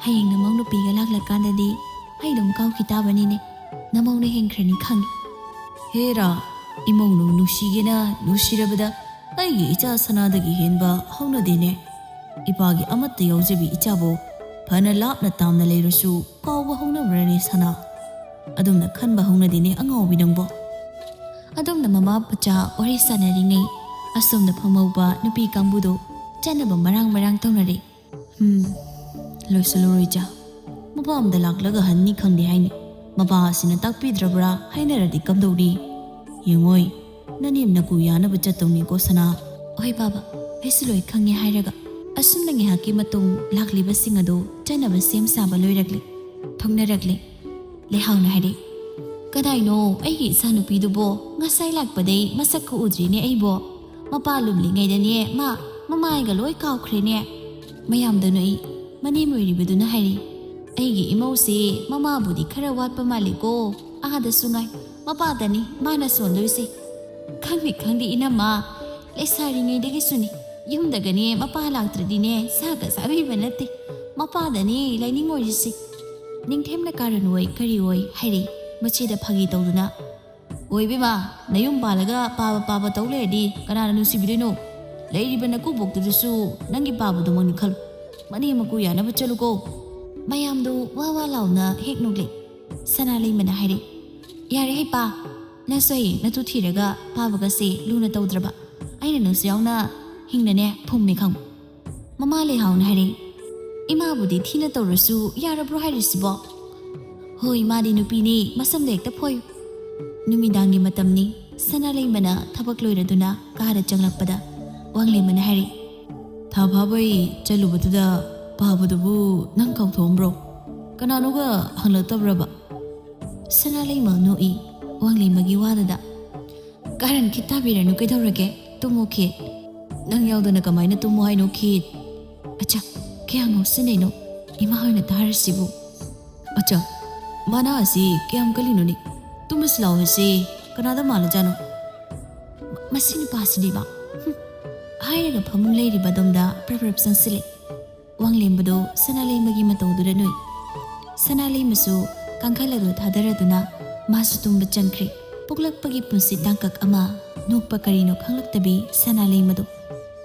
ꯍꯌꯦꯡ ꯅꯃꯧ ꯅꯨꯄꯤꯒ ꯂꯥꯛꯂꯀꯥꯟꯗꯗꯤ ꯑꯩ ꯑꯗꯨꯝ ꯀꯥꯎꯈꯤ ꯇꯥꯕꯅꯤꯅꯦ꯫ ꯅꯃꯧꯅ ꯍꯦꯟꯈ꯭ꯔꯅꯤ ꯈꯪꯉꯤ꯫" "ꯍꯦꯔꯥ, ꯏꯃꯧꯅ ꯅꯨꯡꯁꯤꯒꯦꯅ ꯅꯨꯡꯁꯤꯔꯕꯗ ꯑꯩꯒꯤ ꯏꯆꯥ ꯁꯅꯥꯗꯒꯤ ꯍꯦꯟꯕ ꯍꯧꯅꯗꯦꯅꯦ꯫ ꯏꯄꯥꯒꯤ ꯑꯃꯠꯇ ꯌꯥꯎꯖꯕꯤ ꯏꯆꯥꯕꯨ ꯐꯅ ꯂꯥꯞꯅ ꯇꯥꯝꯅ ꯂꯩꯔꯁꯨ ꯀꯥꯎꯕ ꯍꯧꯅꯕ꯭ꯔꯅꯦ ꯁꯅꯥ? ꯑꯗꯨꯝꯅ ꯈꯟꯕ ꯍꯧꯅꯗꯦꯅꯦ ꯑꯉꯥꯎꯕꯤ ꯅꯪꯕꯣ꯫" ꯑꯗꯨꯝꯅ ꯃꯃꯥ ꯃꯆꯥ ꯋꯥꯔꯤ ꯁꯥꯟꯅꯔꯤꯉꯩ, ꯑꯁꯣꯝꯗ ꯐꯝꯍꯧꯕ ꯅꯨꯄꯤ ꯀꯥꯡꯕꯨꯗꯣ ꯆꯠꯅꯕ ꯃꯔꯥꯡ ꯃꯔꯥꯡ ꯇꯧꯅꯔꯦ꯫ "ꯍꯝ, ꯂꯣꯏꯁꯤꯜꯂꯨꯔꯣꯏ ꯏꯆꯥ꯫ ꯃꯄꯥꯝꯗ ꯂꯥꯛꯂꯒ ꯍꯟꯅꯤ ꯈꯪꯗꯦ ꯍꯥꯏꯅꯤ꯫ ꯃꯄꯥ ꯑꯁꯤꯅ ꯇꯥꯛꯄꯤꯗ꯭ꯔꯕ꯭ꯔꯥ ꯍꯥꯏꯅꯔꯗꯤ ꯀꯝꯗꯧꯅꯤ? ꯌꯦꯡꯉꯣꯏ, ꯅꯅꯦꯝ ꯅꯀꯨ ꯌꯥꯅꯕ ꯆꯠꯇꯧꯅꯤꯀꯣ ꯁꯅꯥ꯫" "ꯍꯣꯏ ꯕꯥꯕꯥ, ꯑꯩꯁꯨ ꯂꯣꯏ ꯈꯪꯉꯦ" ꯍꯥꯏꯔꯒ ꯑꯁꯨꯝꯅ ꯉꯥꯏꯍꯥꯛꯀꯤ ꯃꯇꯨꯡ ꯂꯥꯛꯂꯤꯕꯁꯤꯡ ꯑꯗꯨ ꯆꯠꯅꯕ ꯁꯦꯝ ꯁꯥꯕ ꯂꯣꯏꯔꯛꯂꯦ꯫ ꯊꯣꯛꯅꯔꯛꯂꯦ꯫ ꯂꯩꯍꯥꯎꯅ ꯍꯥꯏꯔꯦ, "ꯀꯗꯥꯏꯅꯣ ꯑꯩꯒꯤ ꯏꯆꯥꯅꯨꯄꯤꯗꯨꯕꯣ? ꯉꯁꯥꯏ ꯂꯥꯛꯄꯗꯩ ꯃꯁꯛꯀ ꯎꯗ꯭ꯔꯤꯅꯦ ꯑꯩꯕꯣ꯫ ꯃꯄꯥ ꯂꯨꯝꯂꯤꯉꯩꯗꯅꯦ ꯃꯥ ꯃꯃꯥꯏꯒ ꯂꯣꯏ ꯀꯥꯎꯈ꯭ꯔꯦꯅꯦ꯫" ꯃꯌꯥꯝꯗ ꯅꯣꯛꯏ꯫ ꯃꯅꯦꯝ ꯑꯣꯏꯔꯤꯕꯗꯨꯅ ꯍꯥꯏꯔꯤ, ꯑꯩꯒꯤ ꯏꯃꯧꯁꯦ ꯃꯃꯥꯕꯨꯗꯤ ꯈꯔ ꯋꯥꯠꯄ ꯃꯥꯜꯂꯤꯀꯣ꯫ ꯑꯥꯗꯁꯨ ꯉꯥꯏ, ꯃꯄꯥꯗꯅꯤ ꯃꯥꯅ ꯁꯣꯟꯗꯣꯏꯁꯦ꯫ ꯈꯪꯗꯦ ꯈꯪꯗꯦ ꯏꯅꯝꯃ, ꯂꯩꯁꯥꯔꯤꯉꯩꯗꯒꯤꯁꯨꯅꯤ꯫ ꯌꯨꯝꯗꯒꯅꯦ ꯃꯄꯥ ꯂꯥꯛꯇ꯭ꯔꯗꯤꯅꯦ ꯁꯥꯒ ꯁꯥꯕꯤꯕ ꯅꯠꯇꯦ꯫ ꯃꯄꯥꯗꯅꯦ ꯂꯥꯏꯅꯤꯡ ꯑꯣꯏꯔꯤꯁꯦ꯫ ꯅꯤꯡꯊꯦꯝꯅ ꯀꯥꯔꯟ ꯑꯣꯏ ꯀꯔꯤ ꯑꯣꯏ ꯍꯥꯏꯔꯦ ꯃꯆꯦꯗ ꯐꯥꯒꯤ ꯇꯧꯗꯨꯅ꯫ ꯑꯣꯏꯕꯦꯝꯃ, ꯅꯌꯨꯝ ꯄꯥꯜꯂꯒ ꯄꯥꯕ ꯄꯥꯕ ꯇꯧ ꯂꯩꯔꯗꯤ ꯀꯅꯥꯅ ꯅꯨꯡꯁꯤꯕꯤꯗꯣꯏꯅꯣ? ꯂꯩꯔꯤꯕ ꯅꯀꯨꯕꯣꯛꯇꯨꯗꯁꯨ ꯅꯪꯒꯤ ꯄꯥꯕꯗꯨꯃꯛꯅꯤ ꯈꯜꯂꯨ꯫ ꯃꯅꯦꯝ ꯃꯀꯨ ꯌꯥꯅꯕ ꯆꯠꯂꯨꯀꯣ꯫ ꯃꯌꯥꯝꯗꯨ ꯋꯥ ꯋꯥ ꯂꯥꯎꯅ ꯍꯦꯛ ꯅꯣꯛꯂꯦ꯫ ꯁꯅꯥ ꯂꯩꯃꯅ ꯍꯥꯏꯔꯦ, ꯌꯥꯔꯦ ꯍꯩꯄꯥ, ꯅꯁꯨ ꯍꯌꯦꯡ ꯅꯇꯨ ꯊꯤꯔꯒ ꯄꯥꯕꯒꯁꯦ ꯂꯨꯅ ꯇꯧꯗ꯭ꯔꯕ꯫ ꯑꯩꯅ ꯅꯪꯁꯨ ꯌꯥꯎꯅ ꯍꯤꯡꯅꯅꯦ ꯐꯨꯝꯃꯦ ꯈꯪꯉꯨ꯫ ꯃꯃꯥ ꯂꯩꯍꯥꯎꯅ ꯍꯥꯏꯔꯦ, ꯏꯃꯥꯕꯨꯗꯤ ꯊꯤꯅ ꯇꯧꯔꯁꯨ ꯌꯥꯔꯕ꯭ꯔꯣ ꯍꯥꯏꯔꯤꯁꯤꯕꯣ? ꯍꯣꯏ, ꯃꯥꯗꯤ ꯅꯨꯄꯤꯅꯤ, ꯃꯁꯝꯗ ꯍꯦꯛꯇ ꯐꯣꯏꯌꯨ꯫ ꯅꯨꯃꯤꯗꯥꯡꯒꯤ ꯃꯇꯝꯅꯤ꯫ ꯁꯅꯥ ꯂꯩꯃꯅ ꯊꯕꯛ ꯂꯣꯏꯔꯗꯨꯅ ꯀꯥꯗ ꯆꯪꯂꯛꯄꯗ ꯋꯥꯡꯂꯦꯝꯕꯅ ꯍꯥꯏꯔꯦ, ꯊꯥ ꯐꯥꯕꯩ ꯆꯠꯂꯨꯕꯗꯨꯗ ꯄꯥꯕꯗꯨꯕꯨ ꯅꯪ ꯀꯥꯎꯊꯣꯛꯑꯝꯕ꯭ꯔꯣ? ꯀꯅꯥꯅꯣꯒ ꯍꯪꯂꯛꯇꯕ꯭ꯔꯕ? ꯁꯅꯥ ꯂꯩꯃ ꯅꯣꯛꯏ ꯋꯥꯡꯂꯦꯝꯕꯒꯤ ꯋꯥꯗꯨꯗ꯫ ꯀꯥꯔꯟ ꯈꯤꯠ ꯇꯥꯕꯤꯔꯅꯨ, ꯀꯩꯗꯧꯔꯒꯦ? ꯇꯨꯝꯃꯣ ꯈꯤꯠ꯫ ꯅꯪ ꯌꯥꯎꯗꯅ ꯀꯃꯥꯏꯅ ꯇꯨꯝꯃꯣ ꯍꯥꯏꯅꯣ ꯈꯤꯠ? ꯑꯆꯥ, ꯀꯌꯥ ꯉꯥꯎꯁꯤꯟꯅꯩꯅꯣ? ꯏꯃꯥ ꯍꯣꯏꯅ ꯇꯥꯔꯁꯤꯕꯨ꯫ ꯑꯆꯥ, ꯃꯅꯥ ꯑꯁꯤ ꯀꯌꯥꯝ ꯀꯜꯂꯤꯅꯣꯅꯦ? ꯇꯨꯝꯃꯁꯤ ꯂꯥꯛꯑꯣ ꯍꯦꯁꯦ, ꯀꯅꯥꯗ ꯃꯥꯜꯂꯖꯥꯠꯅꯣ? ꯃꯁꯤ ꯅꯨꯄꯥꯁꯤꯗꯤꯕ꯫ ꯍꯨꯝ꯫ ꯍꯥꯏꯔꯒ ꯐꯃꯨꯡ ꯂꯩꯔꯤꯕ ꯑꯗꯣꯝꯗ ꯄ꯭ꯔꯞ ꯄ꯭ꯔꯞ ꯆꯪꯁꯤꯜꯂꯦ꯫ ꯋꯥꯡꯂꯦꯝꯕꯗꯣ ꯁꯅꯥ ꯂꯩꯃꯒꯤ ꯃꯇꯧꯗꯨꯗ ꯅꯣꯛꯏ꯫ ꯁꯅꯥ ꯂꯩꯃꯁꯨ ꯀꯥꯡꯈꯜ ꯑꯗꯨ ꯊꯥꯗꯔꯗꯨꯅ ꯃꯥꯁꯨ ꯇꯨꯝꯕ ꯆꯪꯈ꯭ꯔꯦ꯫ ꯄꯣꯛꯂꯛꯄꯒꯤ ꯄꯨꯟꯁꯤ ꯇꯥꯡꯀꯛ ꯑꯃ ꯅꯣꯛꯄ ꯀꯔꯤꯅꯣ ꯈꯪꯂꯛꯇꯕꯤ ꯁꯅꯥ ꯂꯩꯃꯗꯣ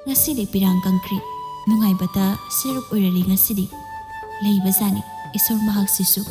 ꯉꯁꯤꯗꯤ ꯄꯤꯔꯥꯡ ꯀꯪꯈ꯭ꯔꯦ꯫ ꯅꯨꯡꯉꯥꯏꯕꯇ ꯁꯔꯨꯛ ꯑꯣꯏꯔꯔꯤ ꯉꯁꯤꯗꯤ꯫ ꯂꯩꯕꯖꯥꯠꯅꯤ ꯏꯁꯣꯔ ꯃꯍꯥꯛꯁꯤꯁꯨ꯫